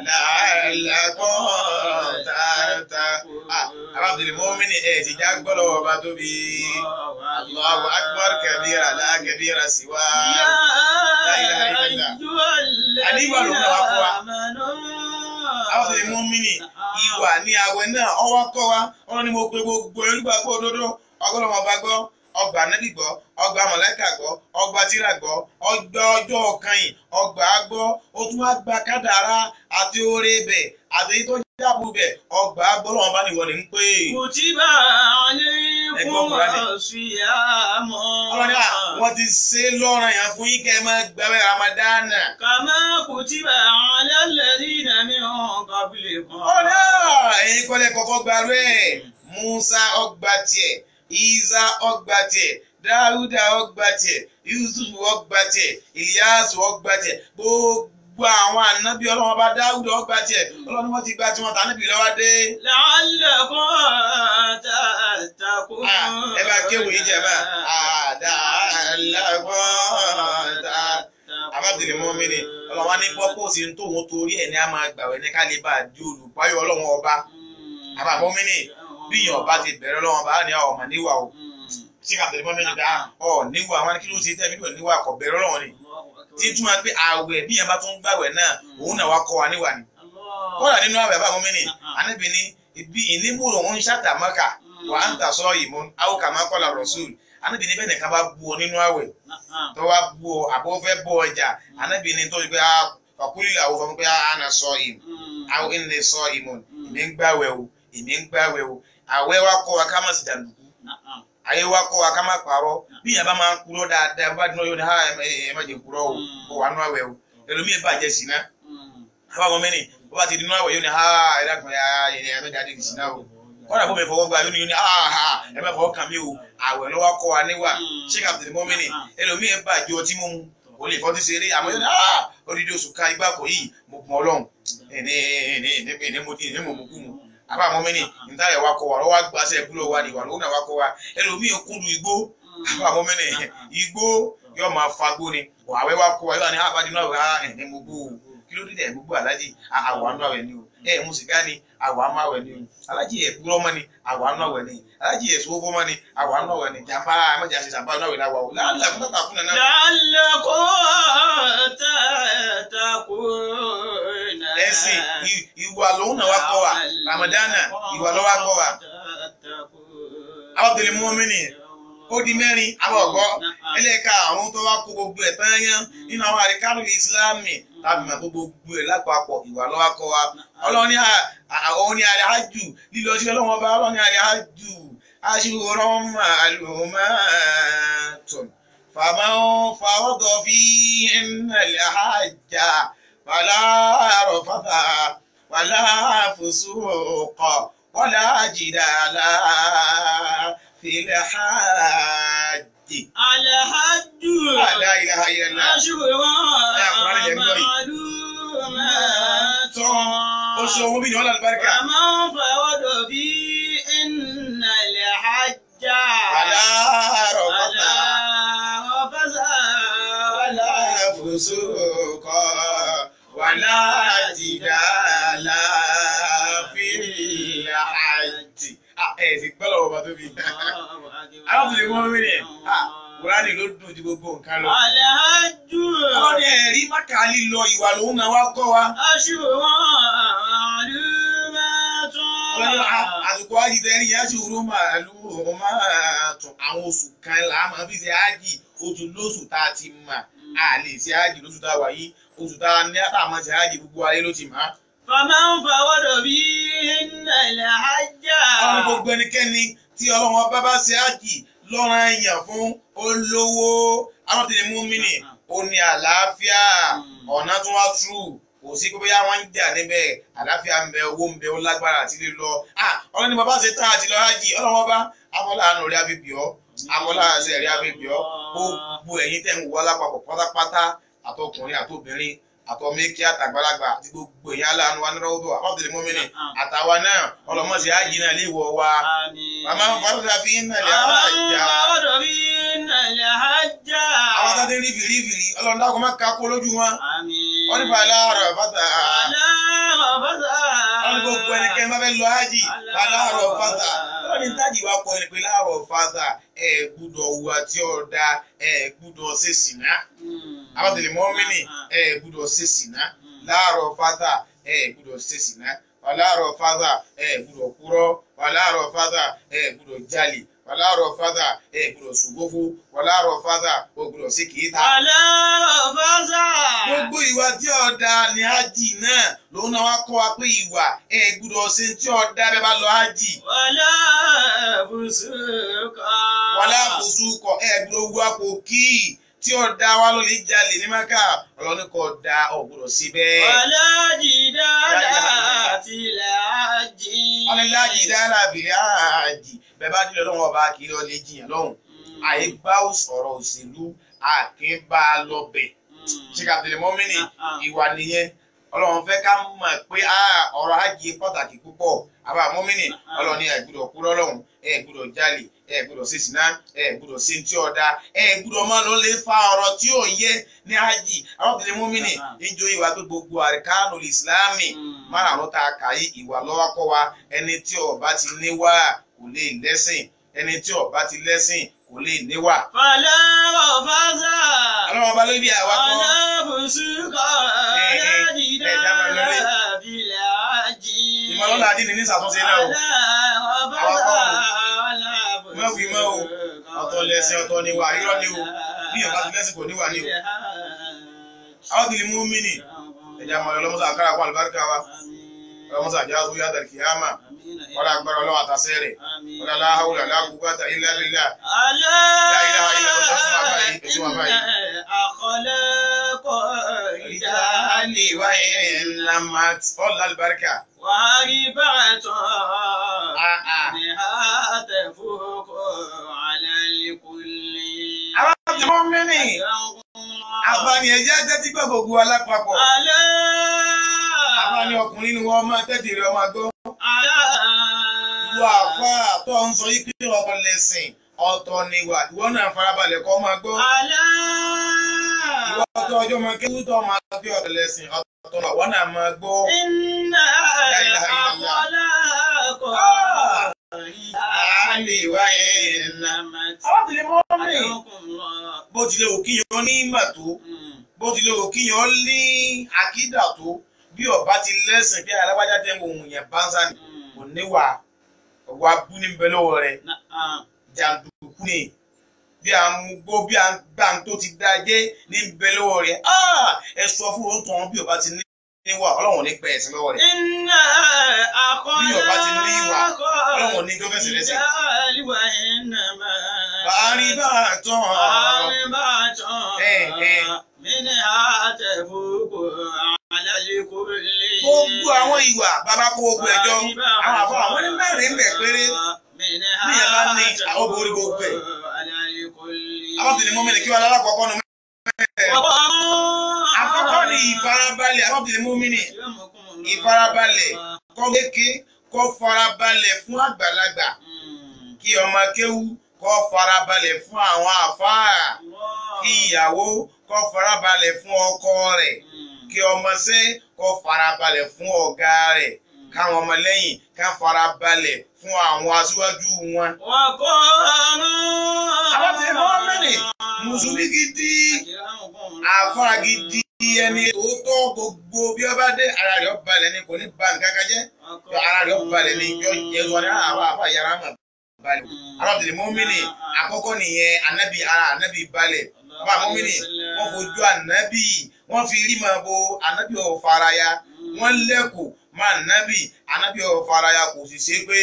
La'allakum tattaqun. Abdul Mu'min ẹ̀ ti já gbọ́dọ̀ ọba tóbi. Allahu akbar kabira la kabira siwa. La ilaha illallah. Àníwà ló ń wá kọ́ wa. Abdul Mu'min ìwà ní àwẹ̀ náà ọwọ́ kọ́ wa. Ọlọ́run ni mo pe gbogbo olùgbàgbọ́ òdodo ọgọ́lọ́mọ ọba gbọ́ ọgbà nẹ́bí gbọ́ ọgbà mọ̀lẹ́kà gbọ́ ọgbà tírà gbọ́ ọgbà ọjọ́ ọ̀kan yìí ọgbà gbọ́ ó tún wá gba kádàrá àti oore bẹ̀ àti èyí tó jábù bẹ̀ ọgbà gbọ́ lọ́wọ́n bá nìwọ ní ń pè. Kutiba alaykumus siyamu. Ọlọ́ni à wọ́n ti ṣe lọ́rọ̀ yẹn fún yín kẹ́ ẹ máa gbààwẹ̀ Ramadana. Kama kutiba ala alladhina min qablikum. Ọlọ́ni à ẹ̀yin kọ́lẹ̀ kọ́kọ́ gbààwẹ̀ Musa ọgbà tiẹ̀ Isa ọgbà tiẹ̀ Dáúdà ọgbà tiẹ̀ Yusuf ọgbà tiẹ̀ Ìyáàsù ọgbà tiẹ̀ gbogbo àwọn ànábì ọlọ́wọ́n bá Dáúdà ọgbà tiẹ̀ ọlọ́run wọ́n ti gba tiwọn tànábì lọ́wọ́ dé. La'allakum tattaqun. Ẹ bá kéwòn yìí jẹ bá àdàlágbọ́n tá abábìlì mọ́mìnì ọlọ́wọ́n ní pọ́pọ́sì ń tóun torí ẹ̀ ní a máa gbàwẹ̀ ní ká lè bá a di olùpáyọ̀ ọlọ́wọ́n ọba àbàmọ́mìnì bíyàn ọba ti bẹ̀rẹ̀ lọ́wọ́ bá ní ọmọ níwà o ṣé ká bẹ̀rẹ̀ mọ́mí nígbà ọ níwà wọn kí ló ṣe tẹ́ bíbẹ̀ níwà kọ̀ bẹ̀rẹ̀ lọ́wọ́ ni tí túmọ̀ pé àwẹ̀ bíyàn bá tún gbàwẹ̀ náà òun náà wá kọ́ wa níwà ni kọ́dà nínú àwẹ̀ bá mọ́mí ni anábì ní ibi ìnímúrò ń ṣàtàmọ́kà wà á ń tà sọ yìí mọ́ àwọn kàmá kọ́lá rọ̀ṣùl anábì ní bẹ́ẹ̀ nìkan bá bu ọ nínú àwẹ̀ tó wá bu ọ àbọ̀ fẹ́ bọ ọjà anábì ní tó ṣe pé fàkúlì àwọn fọmọ pé àná sọ yìí àwọn ìní sọ yìí mọ́ ìní ń gbàwẹ̀ o ìní ń gbàwẹ̀ o àwẹ̀ wa kọ́ wa ká má sì dàndùkú ayé wa kọ́ wa ká má parọ́ bí yẹn bá máa ń kúrọ́ dáadáa bá dúró yóò ní ha ẹ má jẹ kúrọ́ o kó wà nú àwẹ̀ o ẹlòmíì bàjẹ́ sí ná àbáwọn mẹ́rin bó bá ti di nú àwẹ̀ yóò ní ha ẹ dákun ẹ má jáde sí ná o kọ́dà bó mi fọwọ́ gba yóò ní ha ha ẹ má fọwọ́ kàn mí o àwẹ̀ lọ́wọ́ kọ́ wa níwà Sheikh Abdul Mu'min ẹlòmíì bàjẹ́ ọtí mímu kò lè fọ́tí ṣeré àmọ́ yóò ní ha odidi oṣù kan igbá kò yìí mo mọ Ọlọ́run ẹ̀ ní mo mú kú mu àbá mọ́mìnì níta yẹ wa kọ wa lọ́wọ́ agbáṣẹ́ ìkúlọ̀ wa ni ìwà lọ́wọ́ náà wa kọ wa ẹlòmíì kúndùn igbó àbá mọ́mìnì igbó yóò máa fagbó ni àwẹ̀ wa kọ wa yóò ní abadínú àwẹ̀ á ẹ̀ní mo gbó o Kí ló dé tẹ̀ gbogbo aláàjì? Àwa nú àwẹ̀ ni o. Ẹ mú sìgá ni, àwa nú àwẹ̀ ni o. Aláàjì ẹ̀ kúrọ́ mọ́ ni, àwa nú àwẹ̀ ni. Aláàjì ẹ̀ sowó fọ́ mọ́ ni, àwa nú àwẹ̀ ni. Jàmbá ẹ má jẹ́ àṣẹ jàmbá nú àwẹ̀ láwa o. La'allakum tattaqun náà. La'allakum tattaqun. Ẹ̀sìn ìwà lòun náà wá kọ́ wa. Ramadana ìwà ló wá kọ́ wa. Àwọn tèlè mú omi nìyẹn. Ó di mẹ́rin àwọn ọ̀gọ́ ẹlẹ́ka àwọn tó wá kó gbogbo ẹ̀ tán yán nínú àwọn àríkánù ìsìláàmì tàbí mọ̀ gbogbo ẹ̀ lápapọ̀ ìwà ló wá kọ́ wa. Ọlọ́run ní àwọn ní àlẹ́ lílọ sí ọlọ́run ọba. Ọlọ́run ní àlẹ́ ájù aṣùrọ̀ màlúmọ́tò faman farada fihinna al-hajja fala rafatha wala fusuqa wala jidala fil hajji. Al-hajju La ilaha illallah. ashhurun ma'lumatun. Oṣù ohun bí ni wọ́n lálùbáríkà. Faman farada fihinna al-hajja Wala rafatha fala rafatha wala fusuqa wala jidala fil hajji. Ẹ sì gbọ́ lọ́wọ́ bá tóbi. Arákùnrin mọ́ mi ni Kùránì ló dùn ju gbogbo nǹkan lọ. Al-hajju Wọ́n ní ẹ̀rí Mákà lílọ ìwà lòun náà wá kọ́ wa. ashhurun ma'lumatun. Àsìkò ájì tẹ́rí yẹn sì rú màálù máa tún àwọn oṣù kan là á máa fi ṣe ájì. Oṣù lóṣù tá a ti mà á lè ṣe ájì lóṣù tá a wà yìí. Oṣù tá a ní àtàwọn ṣe ájì gbogbo ayé ló ti mà á. Faman farada fihinna al-hajja. Ọlọ́run gbogbo ẹnikẹ́ni tí Ọlọ́run ọba bá ṣe ájì lọ́rọ̀ èèyàn fún olówó àwọn tèmi mú mi nì ó ní àlàáfíà ọ̀nà tó wá trú kò sí pé bóyá wọ́n ń jà níbẹ̀ àlàáfíà ń bẹ owó ń bẹ ó lágbára àti lílọ. Ọlọ́run ní bàbá ṣe tán àti lọ ájì. Ọlọ́run ọba afọláàánú rí àfibíọ́ afọláàṣẹ rí àfibíọ́ gbogbo ẹ̀yin tẹ̀ ń wọ́ lápapọ̀ pátápátá àtọkùnrin àtobìnrin àtọmẹ́kí àtàgbàlagbà àti gbogbo ẹ̀yin aláàánú wa nírọ̀wọ́dọ̀ àbábọ̀tẹ̀lẹ̀ mọ́mìnì àtàwa náà ọlọ́mọ̀sí ájì náà lè wọ̀ wa. Àmín. Màmá ń farada fi ń nàlẹ́ Faman àjà. farada fihinna al-hajja. Àwọn tó ti rí fìrífìrí ọlọ́run dákun má ka kó lójú wọn. Àmín. Wọ́n ní fàlà àrọ̀ fàtà. Fala rafatha. Wọ́n ní gbogbo ẹnikẹ́ni bá fẹ́ lọ ájì fàlà àrọ̀ fàtà. Ọlọ́run ní tájì wa kọ ẹni pé láàrọ̀ fàtà ẹ gbúdọ̀ hùwà tí ó da ẹ gbúdọ̀ ṣe sìná. Àwọn tèlè mọ́mìnì ẹ gbúdọ̀ ṣe sìná. Láàrọ̀ fàtà ẹ gbúdọ̀ ṣe sìná. Wàláàrọ̀ fàtà ẹ gbúdọ̀ kúrọ́. Wàláàrọ̀ fàtà ẹ gbúdọ̀ jalè. Wàláàrọ̀ fàtà ẹ gbúdọ̀ ṣògbófó. Wàláàrọ̀ fàtà ò gbúdọ̀ ṣe kìíta. Fala rafatha. Gbogbo ìwà tí ọ̀dà ni ájì náà lòun náà wá kọ́ wa pé ìwà ẹ gbúdọ̀ ṣe tí ọ̀dà bẹ́ẹ̀ bá lọ ájì. Wala fusuqa. Wàlá àfòsùkọ ẹ gbúdọ̀ wú àpò kí tí ọ̀dà wa ló lè jalè ní Mákà ọlọ́ni kò da ò gbúdọ̀ sí bẹ́ẹ̀. Wala jidala fil hajji. Ọlọ́lájì dára bìrì ájì bẹ́ẹ̀ bá dìrẹ̀ lọ́wọ́ ọba kiri ọ lè jiyàn lọ́hùn. Àyè bá sọ̀rọ̀ òṣèlú àkínbá lọ́bẹ̀. Ṣé kàtìlẹ̀ mọ́mìnì ìwà nìyẹn Ọlọ́run fẹ́ ká mọ̀ pé ọ̀rọ̀ ájì pàtàkì púpọ̀. Àbá mọ́mìnì Ọlọ́run ní ẹ gbúdọ̀ kúrọ́ lọ́hùn, ẹ gbúdọ̀ jalè, ẹ gbúdọ̀ ṣe sìná, ẹ gbúdọ̀ ṣe tí ọ̀dà, ẹ gbúdọ̀ máa lọ lè fa ọ̀rọ̀ tí ò yẹ ní ájì. Àwọn tẹ̀lé mọ́mìnì níjó ìwà pé gbogbo àríkánù ìsìláàmì márààrún tá a kà yí ìwà lọ́wọ́ kọ́ wa. Ẹni tí ó bá ti níwà kò lè lẹ́sìn, ẹni tí ó bá ti lẹ́sìn kò lè níwà. Fala rafatha. Ọlọ́run ọba ló bí àwa kọ́. Wala fusuqa. Wala jidala fil hajji. Ìmọ̀lọ́lá àdínì ní ìṣàtúnṣe náà o. Wala rafatha. Wala Mọ́ wí mọ́ o. Ọ̀tọ̀ lẹ̀sìn ọ̀tọ̀ ni wà, irọ́ ni o. Bí ọba ti lẹ́sìn kò níwà ni o. Àwọn kìlì mú mí nì. Ẹja mọ̀ lọ́mọ́sá àkàrà kó àlùbáríkà wa. Ọlọ́mọ́sá àjá sórí àdàlì kìyàmà. Wọ́n agbára ọlọ́wọ́ àtàṣẹ́ rẹ̀. Wọ́n la hawla la quwwata illa billah. La ilaha illa Allah. Ẹ̀sùn wà báyìí. Akhlaqu Rijali wa ilamat. Ọ̀là àlùbáríkà. واربعة منها تفوق على الكل. Àwọn tí wọ́n mí nì. Àfààní ẹ̀jẹ̀ tẹ́tí gbọ́ gbogbo alápapọ̀. ألا Àfààní ọkùnrin ni wọ́n máa tẹ́tí rẹ̀ ọmọ gbọ́. ألا Ìwọ àfáà tó ń sọ yí pé ọkọ lẹ̀sìn ọ̀tọ̀ níwà ìwọ náà farabalẹ̀ kọ́ máa gbọ́. ألا Ìwọ tó ọjọ́ máa kéwú tó máa fi ọ̀tọ̀ lẹ̀sìn ọ̀tọ̀. tọrọ àwọn náà máa gbọ́. Inna al-akhlaqa àlè wáyé ńlá. Àwọn tìlẹ̀ mọ́ mi. Bó tilẹ̀ wù kíyan ní ìmọ̀ tó, bó tilẹ̀ wù kíyan ní àkídà tó, bí ọba ti lẹ́sìn bí alágbájá tẹ́ ń wo òun yẹn bá ń sá ni kò níwà ọ̀wọ́ abú ní bẹ lọ́wọ́ rẹ̀, jàǹdùkú ni bí a mú gbó bí a gbà tó ti dá jẹ́ ní bẹ lọ́wọ́ rẹ̀. Ẹ sọ fún òun tán bí ọba ti níwà Ọlọ́run ní pẹ́ ẹ̀sìn lọ́wọ́ rẹ̀. Inna Bí ọba ti ní ìwà Ọlọ́run ní tó fẹsẹ̀ lẹ́sẹ̀. Bàárí bá tán. Gbogbo àwọn ìwà bàbá kó gbogbo ẹjọ́ àwọn àfọ àwọn ní mẹ́rin ń bẹ̀ péré ní ẹ̀ bá ní àwọn borí gbogbo ẹ̀. Àwọn tìlẹ̀ mọ́mí ni kí wọ́n alákọ̀ọ́kọ́ nu mẹ́rin. Àkọ́kọ́ ni ìfarabalẹ̀, àwọn tìlẹ̀ mọ́mí ni ìfarabalẹ̀ kọ́ kéke kọ́ farabalẹ̀ fún àgbàlagbà, kí ọmọ kéwú kọ́ farabalẹ̀ fún àwọn àfáà, kí ìyàwó kọ́ farabalẹ̀ fún ọkọ rẹ̀, kí ọmọṣẹ́ kọ́ farabalẹ̀ fún ọ̀gá rẹ̀, káwọn ọmọlẹ́yìn ká farabalẹ̀ fún àwọn aṣíwájú wọn. Àwọn tí wọ́n mẹ́rin mùsùlùmí gidi, àfáà gidi, ẹni tòótọ́ gbogbo bí ó bá dé ara rẹ̀ ó balẹ̀ ni, kò ní ba nǹkan kan jẹ́, ara rẹ̀ ó balẹ̀ ni, yọ jẹ́ wọn ní àwọn àfáà yàrá mọ̀ balẹ̀. Àwọn tìlẹ̀ mọ́mìnì àkọ́kọ́ nìyẹn, ànábì ara ànábì balẹ̀. Bàbá mọ́mìnì wọ́n fojú ànábì, wọ́n fi rí máa bo ànábì ò faraya, wọ́n lẹ́kọ̀ọ́ máa nábì, ànábì ò faraya kò sì ṣe pé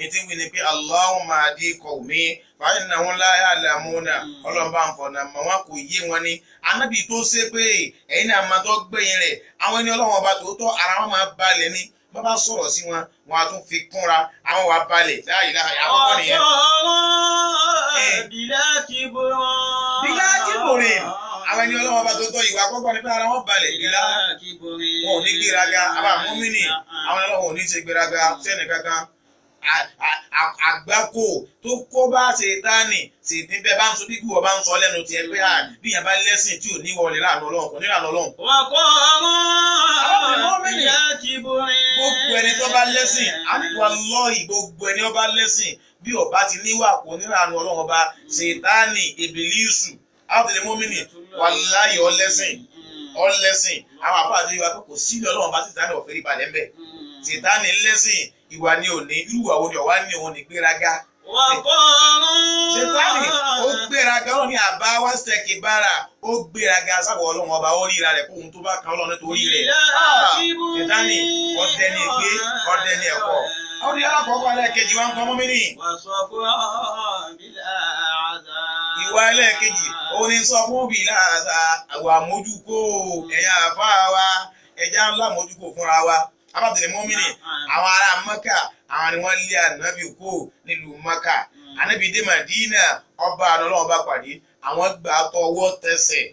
ètí wí ni pé Allahumma hdi qawmi fa innahum la ya'lamuna, ọlọ́mọba ń fọ̀nà mọ́ wọn kò yé wọn ni. Ànábì tó ṣe pé ẹ̀yin náà máa tó gbẹ̀yìn rẹ̀, àwọn ẹni ọlọ́wọ́n ọba tòótọ́ ara wọn máa balẹ̀ ni, bá bá sọ̀rọ̀ sí wọn, wọn á tún fi kúnra, àwọn wà balẹ̀ láàyè láàyè àkọ́kọ́ nìyẹn. Bílá kíbòrè, àwọn ẹni ọlọ́wọ́n ọba tòótọ́ ìwà àkọ́kọ́ ni pé ara wọn balẹ̀ bílá, wọn ò ní gbéraga, àbá mọ́mìnì àwọn ọlọ́wọ́n ò ní ṣe gbéraga sẹ́ni kankan. Àgbákò tó kó bá ṣètánì ṣètì bẹ́ẹ̀ bá ń sọ bíbí wọ́n bá ń sọ lẹ́nu tiẹ̀ pé bí yẹn bá lẹ́sìn tí ò ní wọlé láàánú Ọlọ́run kò ní láàánú Ọlọ́run. Gbogbo ẹni tó bá lẹ́sìn, wallahi gbogbo ẹni tó bá lẹ́sìn bí ó bá ti níwà kò ní láàánú Ọlọ́run ọba ṣètánì ìbílísù àwọn mọ́mìnì wallahi ọlẹ́sìn ọlẹ́sìn àwọn àfáà àti ìwà kò sílẹ̀ Ọlọ́run bá ṣètánì ọ̀fẹ́ ìbàlẹ̀ ńbẹ̀. Ṣètánì lẹ́sìn ìwà ni òní, irú ìwà wo ni ọ̀wá ní òun ní gbéraga. Ṣètánì ó gbéraga, Ọlọ́run ní àbá wá sẹ́kì bára, ó gbéraga sábọ̀ Ọlọ́run ọba, ó ríra rẹ̀ kóhun tó bá kan Ọlọ́run nítorí rẹ̀. Ṣètánì ọdẹ ní ègbé, ọdẹ ní ẹ̀kọ́. Ó ní alákọ̀ọ́kọ́ ẹlẹ́ẹ̀kejì wá ń kọ́ mọ́mí nì. Ìwà ẹlẹ́ẹ̀kejì ó ní sọ fún bìlà àwọn àmójúkó ẹ̀yà àfáà wa, ẹ̀já ńlá àmójúkó fúnra wa. Abájẹ́ mọ́mìnì àwọn ará Mẹ́kà àwọn ni wọ́n lé ànábì kó nílùú Mẹ́kà. Ànábì dé Màdínà, ọba àná ọba pàdé, àwọn gbà tọwọ́ tẹsẹ̀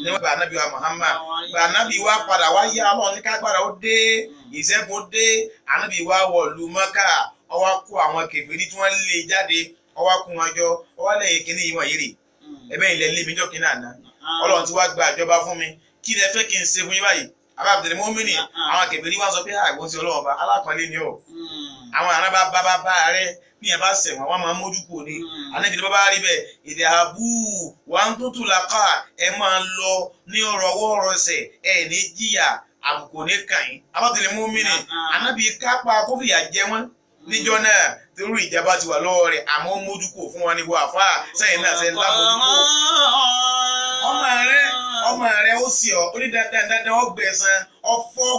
ní wọ́n gba ànábì wa Muhammad. Gba ànábì wa padà wá yá Ọlọ́run ní kágbára ó dé, ìṣẹ́gun dé, ànábì wa wọ̀lú Mẹ́kà, ó wá kó àwọn kèfèrí tí wọ́n lé jáde, ó wá kó wọn jọ, ó wá lẹ́yìn kínní yìí wọ̀nyí rè. Ẹ̀bẹ́ ilẹ̀ lé mi jọ́ kínní àná. Ọlọ́run ti wá gba ìjọba fún mi, kí lẹ fẹ́ kí n ṣe fún yín báyìí? Abábìtẹ̀lẹ̀ mọ́mìnì àwọn kèfèrí wá sọ pé àìwọ́n sí Ọlọ́run ọba alákọ̀ọ́lé ni ọ́. Àwọn àrùn bá bá bá rẹ bí yẹn bá sẹ̀wọ̀n wọ́n máa ń mójú kò ní. Ànábì ní bá rí bẹ́ẹ̀ èdè àbú wà ń tó tùlàkà ẹ máa lọ ní ọ̀rọ̀wọ́ ọ̀rọ̀sẹ̀ ẹ ní jìyà àbùkù ní kàn yín. Abábìtẹ̀lẹ̀ mọ́mìnì Ànábì kápá kófìyà jẹ wọ́n níjọ́ náà torí ìjàmbá ti wà lọ́wọ́ rẹ̀ àmọ́ ó mójú kò fún wọn ní wọ́n àfáà sẹ́yìn náà sẹ́yìn lábòjúkò. Ọmọ rẹ ó sì ọ ó ní dandan dandan ó gbẹ̀san ọ fọ́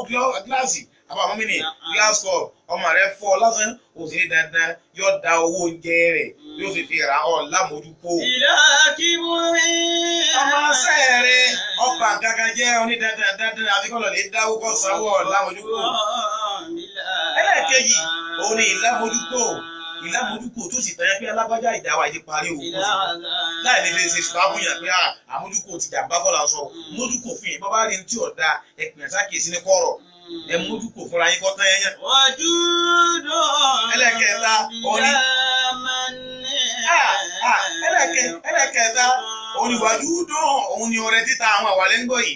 gíláàsì àbá mọ́mìnì glass cup ọmọ rẹ fọ́ lásán ó sì ní dandan yóò da owó oúnjẹ rẹ̀ yóò sì fi ra ọ lámójúkó. Ọmọ sẹ́ rẹ ọba kankan jẹ́ ọ ní dandan dandan àbíkọ́lọ̀ lè dáwó kọ́ sanwó ọ lámójúkó. Ẹlẹ́ẹ̀kejì òun ni ìlámójúkó, ìlámójúkó tó sì tẹ̀yẹ pé alágbájá ìdáwà yìí parí òkú sí láì ní fi ṣe ṣùgbọ́n fún yàn pé àmójúkó ti jàǹbá kọ́ là ń sọ mójúkó fún yẹn bábá rí ní tí ọ̀dà ẹ̀pìn àṣàkíyèsí ní kọ̀rọ̀ ẹ mójúkó fúnra yín kọ́ tán yẹn yẹn. Ẹlẹ́kẹta òní ẹlẹ́kẹta òní wàjú dùn òun ni ọrẹ títa àwọn àwàlẹ́ ń gbọ́ yìí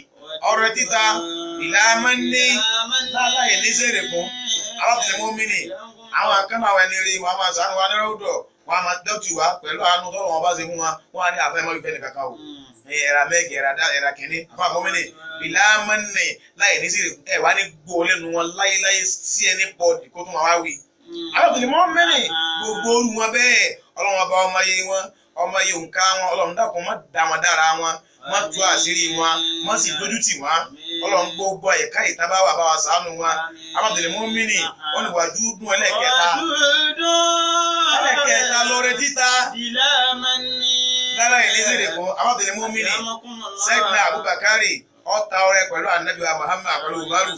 ọrẹ títa Ìlàmọ́ ní láláì ní sèrèkún. Alábìlẹ̀ mọ́mìnì àwọn akẹ́nà àwọn ẹni rí wọn a máa sànú wa ní rọ́ọ̀dọ̀ wọn a máa dọ́tù wa pẹ̀lú àánú tọ́lọ̀ wọn bá ṣe fún wa wọn á ní àfẹ́ mọ́ ìfẹ́ nìkan kan o. Ẹ̀rà mẹ́gì ẹ̀rà kìíní fún àmọ́mìnì ìlàmọ́ ní láì ní sèrèkún ẹ̀ wá ní gbó lẹ́nu wọn láyéláyé sí ẹni bọ́ọ̀dì kó tún wá wí. Alábìlẹ̀ mọ́mìnì gbogbo orú wọn bẹ́ẹ̀ ọlọ́run ọba ọmọ yé wọn ọmọ yìí òǹkà wọn ọlọ́run dákun má dá wọn dára wọn má tú àṣírí wọn má sì dójú tì wọn ọlọ́run gbogbo ẹ̀ka ìta bá wà bá wa ṣàánú wọn amábìlẹ̀ mọ́mìnì wọn ni wàjú dún ẹlẹ́kẹta ẹlẹ́kẹta lọ́rẹ́ títa lára ìlẹ́sẹ̀rẹ̀ fún amábìlẹ̀ mọ́mìnì sẹ́gbẹ́ Abubakari ọta ọrẹ pẹ̀lú anabi Muhammad pẹ̀lú Umaru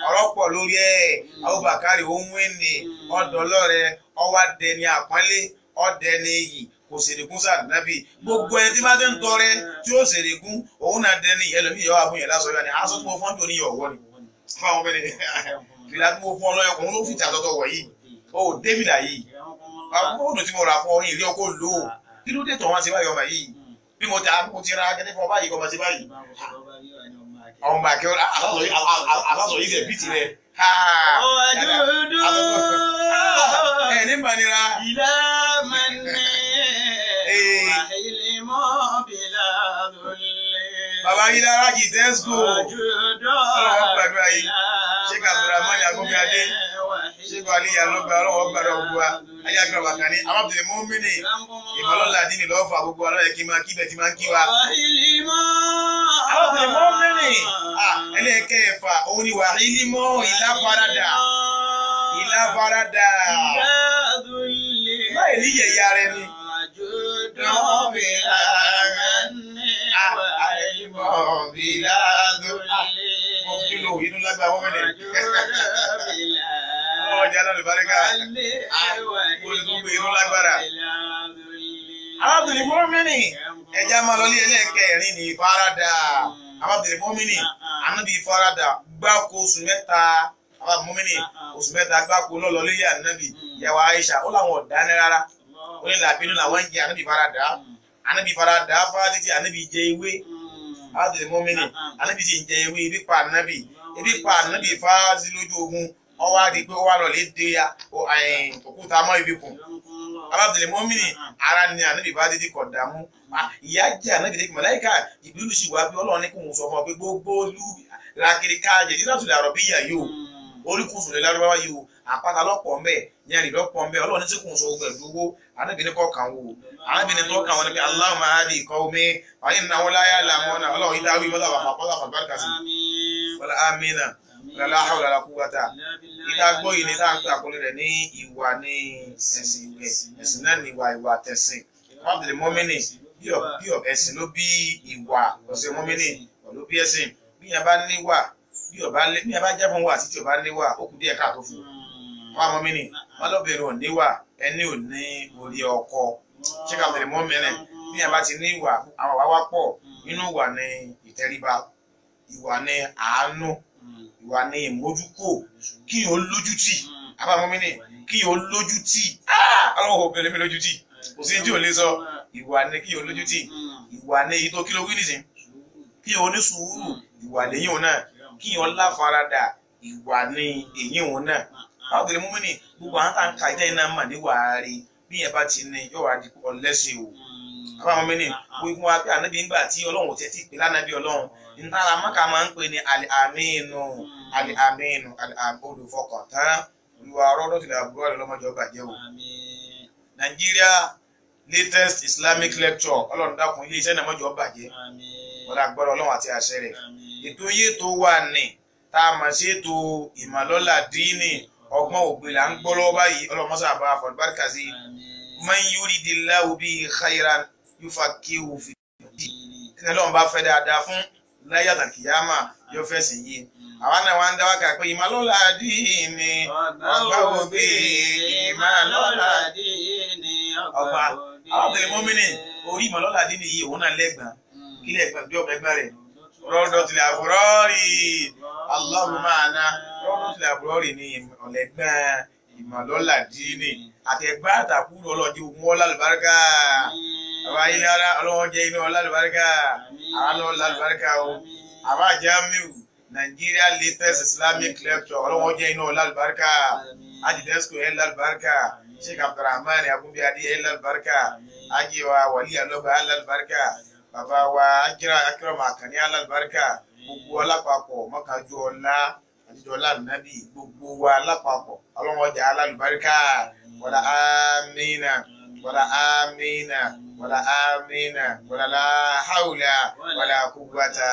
ọ̀rọ̀ pọ̀ lórí ẹ̀ Abubakari ohun ẹni ọ̀dọ́lọ́rẹ ọwádẹni àpọ́nlé ọ̀dẹni iyì kò sèrègún sàdínábì gbogbo ẹni tí bá ti ń tọrẹ tí ó sèrègún òun náà dẹni ẹlòmíì yọ abúyẹn lásán yọ ni aṣọ tí mo fọ́n tó ní ọ̀wọ́ ni fún àwọn ọmọdé fìlà tí mo fọ́n lọ́yọ̀kùn ló fìtì àtọ́tọ̀ wọ̀ yìí ó débìlà yìí fóònù tí mo rà fún ọ yìí rí ọkọ lò ó kí ló dé tọ̀ wọ́n ṣe báyìí ọmọ yìí bí mo ti ra akẹ́tẹ́ fún ọ báyìí kọ́ ọmọ ṣe báyìí ọmọ àkẹ́ alásọ yìí ṣe bí tirẹ̀ ẹ ní mànira. Bàbá yìí lára jì tẹ́sítò ọlọ́wọ́ gbàdúrà yìí Sheikh Abdulrahman Agunbíadé Sheikh Ali Yalọ́gbà ọlọ́wọ́ gbàdúrà gbogbo wa ayé àgbà bàkà ní amábìlẹ̀ mọ́mìnì ìmọ̀lọ́lá dín ní lọ́wọ́ fà gbogbo alọ́yẹ kí máa kí bẹ́ẹ̀ tí máa ń kí wa. Amábìlẹ̀ mọ́mìnì ẹlẹ́ẹ̀kẹfà òun ni wàhílì mọ́ ìlàfaradà ìlàfaradà láì ní yẹ̀yẹ́ ara ẹni. Arábìnrin mọ́mìnì ẹja máa lọ ní ẹlẹ́ẹ̀kẹrin ní ìfaradà. Arábìnrin mọ́mìnì ànábì ìfaradà gbáko oṣù mẹ́ta. Arábìnrin mọ́mìnì oṣù mẹ́ta gbáko lọ́lọ́ lórí ànábì ìyàwó Aisha ó láwọn ọ̀dá ní rárá. Ó ní làbínú làwọn ń jẹ ànábì ìfaradà. Ànábì ìfaradà fáwọn títí ànábì jẹ ewé. Arábìnrin mọ́mìnì ànábì sì ń jẹ ewé ebi pa ànábì ebi pa ànábì fáwọn lójú ogun ọwọ́ adi pé ó wà lọ́ọ́ lè dé òkúta mọ́ ibi kù. Arábìnrin mọ́mìnì ara ni ànábì bá dídí kọ̀ dààmú ìyá jẹ́ ànábì dé màláíkà ìbílù sì wá bí ọlọ́run ní kò ń sọ fún ọ pé gbogbo olú làkiri káàjẹ dídá tó dàrọ̀ bí ìyá yìí o oríkùsùn lè lárúbáwá yìí o àpáta lọ́pọ̀ ńbẹ yẹn lọ́pọ̀ ńbẹ ọlọ́run ní tí kò ń sọ gbogbo ẹ̀dúwó ànábì ní kọ̀ọ̀kan wò ànábì ní tọ́ka wọn ni pé Allahumma hadi qawmi wa innahum la ya'lamuna ọlọ́run yìí dáwí mọ́tà bàbá pọ́tà fàlùbáríkà sí wala amina wala hawla wala quwwata ìta gbọ́ yìí ni tá à ń pè àkọlé rẹ̀ ní ìwà ní ẹ̀sìn ìwẹ̀ ẹ̀sìn náà ní ìwà ìwà tẹ̀sìn wọ́n mọ́mìnì bí ẹ̀sìn ló bí ìwà ọ̀sẹ̀ mọ́mìnì ló bí ẹ̀sìn bí yẹn bá níwà bí yẹn bá jẹ́ fún wà títí ọba níwà ó kù díẹ̀ káàtó fún wọn mọ́mìnì wọn lọ́bìnrin ò níwà ẹni ò ní orí ọkọ ṣé ká tẹ̀lé mọ́mìnì bí yẹn bá ti níwà àwọn àwa wá pọ̀ nínú ìwà ní ìtẹríba ìwà ní àánú ìwà ní ìmójúkò kí o lójútì àbámọ́mìnì kí o lójútì ọlọ́wọ́ obìnrin mi lójútì kò sí tí ò lè sọ ìwà ní kí o lójútì ìwà ní èyí tó kí ló wí nìsín kí o ní sùúrù ìwà lẹ́yìn òun náà kí o láfaradà ìwà ní èyí òun náà báwo tẹ̀lé mọ́mìnì gbogbo àwọn tá à ń ka ìtẹ́ iná mà níwà rí bí yẹn bá ti ní yóò wá di ọlẹ́sìn o àbámọ́mìnì wí fún wa pé ànábì ńgbà tí ọlọ́run ò tẹ̀ tí ì pè lánàbí ọlọ́run ntara maka máa ń pè ní alìamínú alìamínú olùfọkàntán olùwà rọ́dọ̀ tìlẹ̀ àbúrò rẹ̀ lọ́mọdé ọba jẹ́ o. Nigeria latest Islamic lecture ọlọ́run dákun ilé iṣẹ́ náà mọ́jọ́ ọba jẹ́ wọlé agbára ọlọ́run àti àṣẹ rẹ̀. Ètò yìí tó wà ní tá a mọ̀ sí ètò ìmọ̀lọ́lá díínì ọgbọ́n ògbè là ń gbọ́ lọ́wọ́ báyìí ọlọ́run mọ́sá àbá àfọ̀lùbáríkà sí man yuridillahu bihi khairan yufaqihu fi ddin ẹni ọlọ́run bá fẹ́ dáadáa fún láyé àtàkìyámà yóò fẹ̀sìn yìí àwọn náà wá ń dáwà kà pé ìmọ̀lọ́lá díìnì ọgbà òbí ìmọ̀lọ́lá díìnì ọgbà àwọn tẹ̀lé mọ́mìnì orí ìmọ̀lọ́lá díìnì yìí òun náà lẹ́gbàá kí lẹ́gbàá bí ọ̀bẹ gbà rẹ̀ rọ́dọ̀ tilẹ̀ àbúrọ́rì Allahumma àná rọ́dọ̀ tilẹ̀ àbúrọ́rì ní ọ̀lẹ́gbọ́n ìmọ̀lọ́lá díìnì àtẹ̀gbá àtàkùrọ̀ ọlọ́ọ̀dì ogun ọlá àlùbáríkà àbá yìí lára ọlọ́wọ́ jẹ́ inú ọlá àlùbáríkà àwọn ọlá àlùbáríkà o àbá Jamiu Nigeria latest Islamic lecture ọlọ́wọ́n jẹ́ iná ọlálùbáríkà ajidesco ẹ̀ lálùbáríkà Sheikh Abdulrahman Agunbíadé ẹ̀ lálùbáríkà ajiwa wàlí alọ́gbà alálùbáríkà bàbá wa akérọ̀mọ̀ àkànní alálùbáríkà gbogbo ọlápapọ̀ mọ́kànjú ọlá àtijọ́lá nàbì gbogbo wa lápapọ̀ ọlọ́wọ́n jẹ́ alálùbáríkà wàlá amínà wàlá amínà wàlá amínà wàlá láhàúlà wàlá kúwàtà